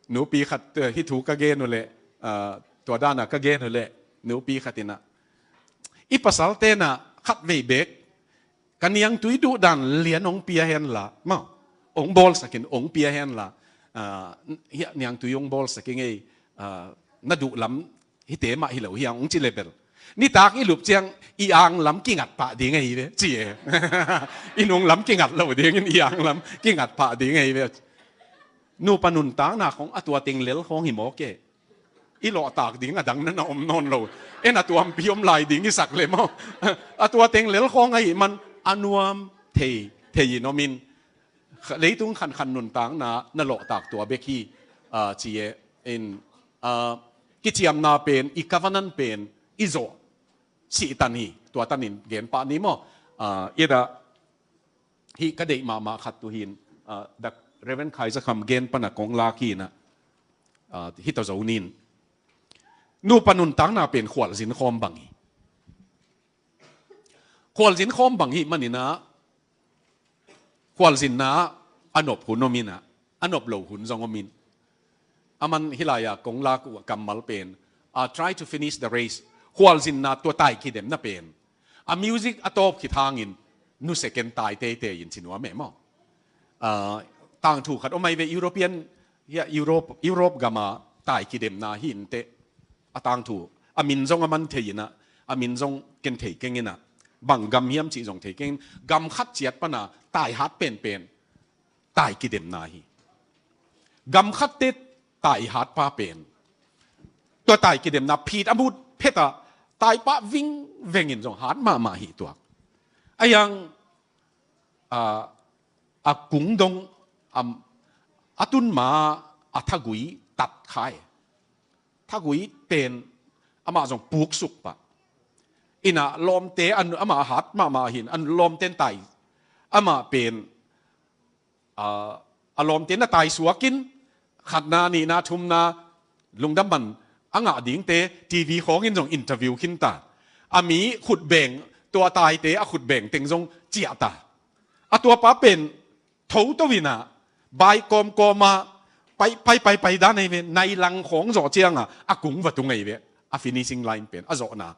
Nupi khat, eh, hih thu ka gen uh leh, ah, tua dana ka gen uh leh nupi khat ina. I pasal tena khat vei bek ka niangtui duhdan lian hong pia henla maw, hong bawlsakin hong pia henla, ah, hiah niangtui hong bawlsak i ngei, ah, na duh lam hite mah hi lo hiang hong ci le bel. Nitak i lup ciang i ang lam kingat pah ding ahi ve ci e. I nung lam kingat lo dingin i ang lam kingat pah ding ahi ve. Nupa nuntakna khong a tua teng lel khong hi mawk e. I lawhtak ding a dang na na om nawn lo. En a tuampi om lai ding i sak le maw. A tua teng lel khawng ahih man a nuam thei, thei in om in. Leitung khankhan nuntakna na lawhtak tua bek hi, ah, ci e. In, ah, kiciamna pen, i covenant pen, i zawh sih tan hi, tua tanin gen pah ni maw. Ah, i da hih ka deih mahmah khat tu hin, ah, Dak Reverend Khai Za Kham gen pana kong lak hi na, ah, hih tawh zo nin. Nupa nuntakna pen khualzin khawm bang hi. Khualzin khawm bang hi manina, khualzinna a nop hun om ina, a nop lo hun zong om in. A man hi lai-a kong lak uh kammal pen, ah, try to finish the race. Khualzinna tua tai kidemna pen. A music a tawp khit hangin nusia ken tai teitei in ci nuam e maw. Ah, tangthu khat om ai ve European, hiah Europe, Europe gama tai kidemna hi inteh. A tangthu. A min zong a man thei ina, a min zong ken thei keng ina. Bang gam hiam cih zong thei keng. Gam khat ciat pana tai hat penpen. Tai kidemna hi. Gam khatte tai hat pa pen. Tua tai kidemna phit a mut pheta tai pa vingveng in zong hat mahmah hi tuak. A yang, ah, a kung dong, am, a tun ma a thagui tat khai. Thagui pen amah zong puksuk pah. Ina lawmte an, amah a hat mahmah hin, an lawmten tai. Amah pen, ah, a lawmte na tai suakin, khatna, nihna, thumna, lungdam man a ngah dingte, T V khawngin zong interview khin ta. A mi khutbeng, tua taite a khutbeng teng zong ciah ta. A tuapa pen thoto in ah, bai kawmkawm ah, pai, pai, pai, pai dan ahi ve, nai lang khawng zawh ciangah a kung va tung ahi ve. A finishing line pen a zawhna.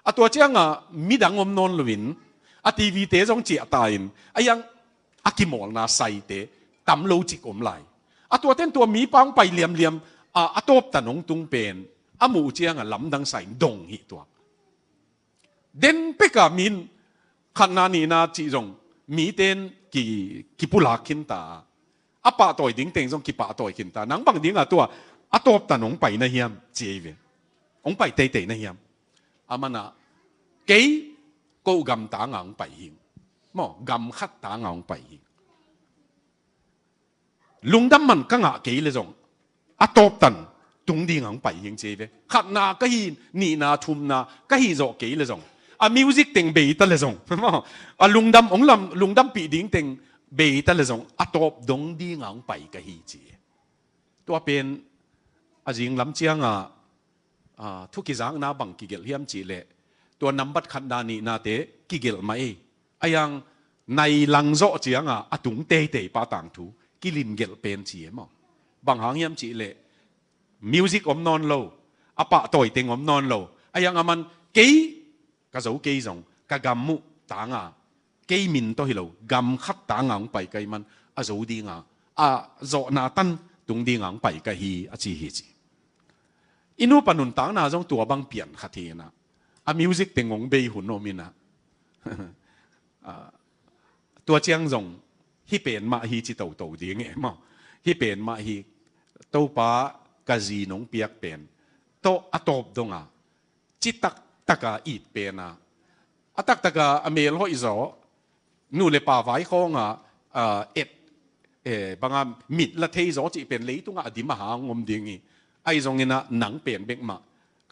A tua ciangah midang om nawn loin, a TV te zong ciah ta in, a iang a kimawlna saite tam lo cik om lai. A tuaten tua mipa hong pai liamliam, a, a tawptan hong tung pen a muh ciangah lamdang sa in dong hi tuak. Den peka min khatna nihna cih zong miten ki, kipulak khinta. A pahtawi ding teng zong kipahtawi khinta. Nang bang dinga tua a tawptan hong pai na hiam ci ei ve. Hong pai teitei na hiam. A manah kei ko gam tanga hong pai hing. Maw, gam khat tanga hong pai hing. Lungdam man ka ngah kei le zong, a tawptan tung dinga hong pai hing ci ei ve. Khatna ka hi, nihna, thumna ka hi zawh kei le zong, a music teng bei ta le zong, a lungdam hong lam, lungdampih ding teng bei ta le zong, a tawp dong dinga hong pai ka hi ci. Tua pen a zinglam ciangah, a, thu kizakna bang kigelh hiam cihleh, tua nambat khatna nihnate kigelh mah ei. A iang nai lang zawh ciangah a tung teitei pa tangthu kilimgelh pen ci e maw. Bang hang hiam cihleh, music om nawn lo, a pahtawi teng om nawn lo. A iang a man kei ka zo kei zong, ka gam uh tanga, kei min tawh hi lo, gam khat tanga hong pai ka hi man, a zo dinga, a zawhna tan tung dinga hong pai ka hi, a ci hi ci. I nupa nuntakna zong tua bang pian khat hi inah, a music teng hong bei hun om inah. A, tua ciang zong, hih pen mah hi ci toto ding e maw. Hih pen mah hi, Topa ka zi nong piak pen tawh a tawp donga, ci taktaka it pena, a taktaka a mel hoih zaw, nu le pa vai khawnga, a, et, e, banga mit la thei zaw cih pen leitungah a dim a hang om ding hi. Ahi zongina nang pen bek mah,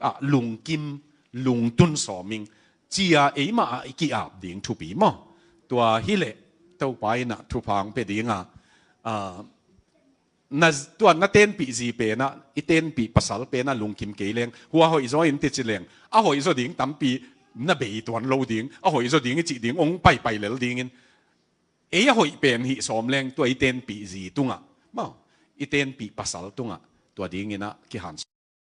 a, lungkim, lungtun sawming, cia eimah ah i ki-ap ding thupi maw. Tua hileh Topa inah thupha hong pia dinga, a, na, tua na tenpih zi penah, i tenpih pasal penah lungkim kei leng, hua hoih zaw in ti ci leng, a hoih zaw ding tampi na bei tuan lo ding, a hoih zaw ding i cih ding, hong paipai lel dingin. Ei a hoih pen hih sawm leng, tua i tenpih zi tungah maw, i tenpih pasal tungah, tua dinginah kihan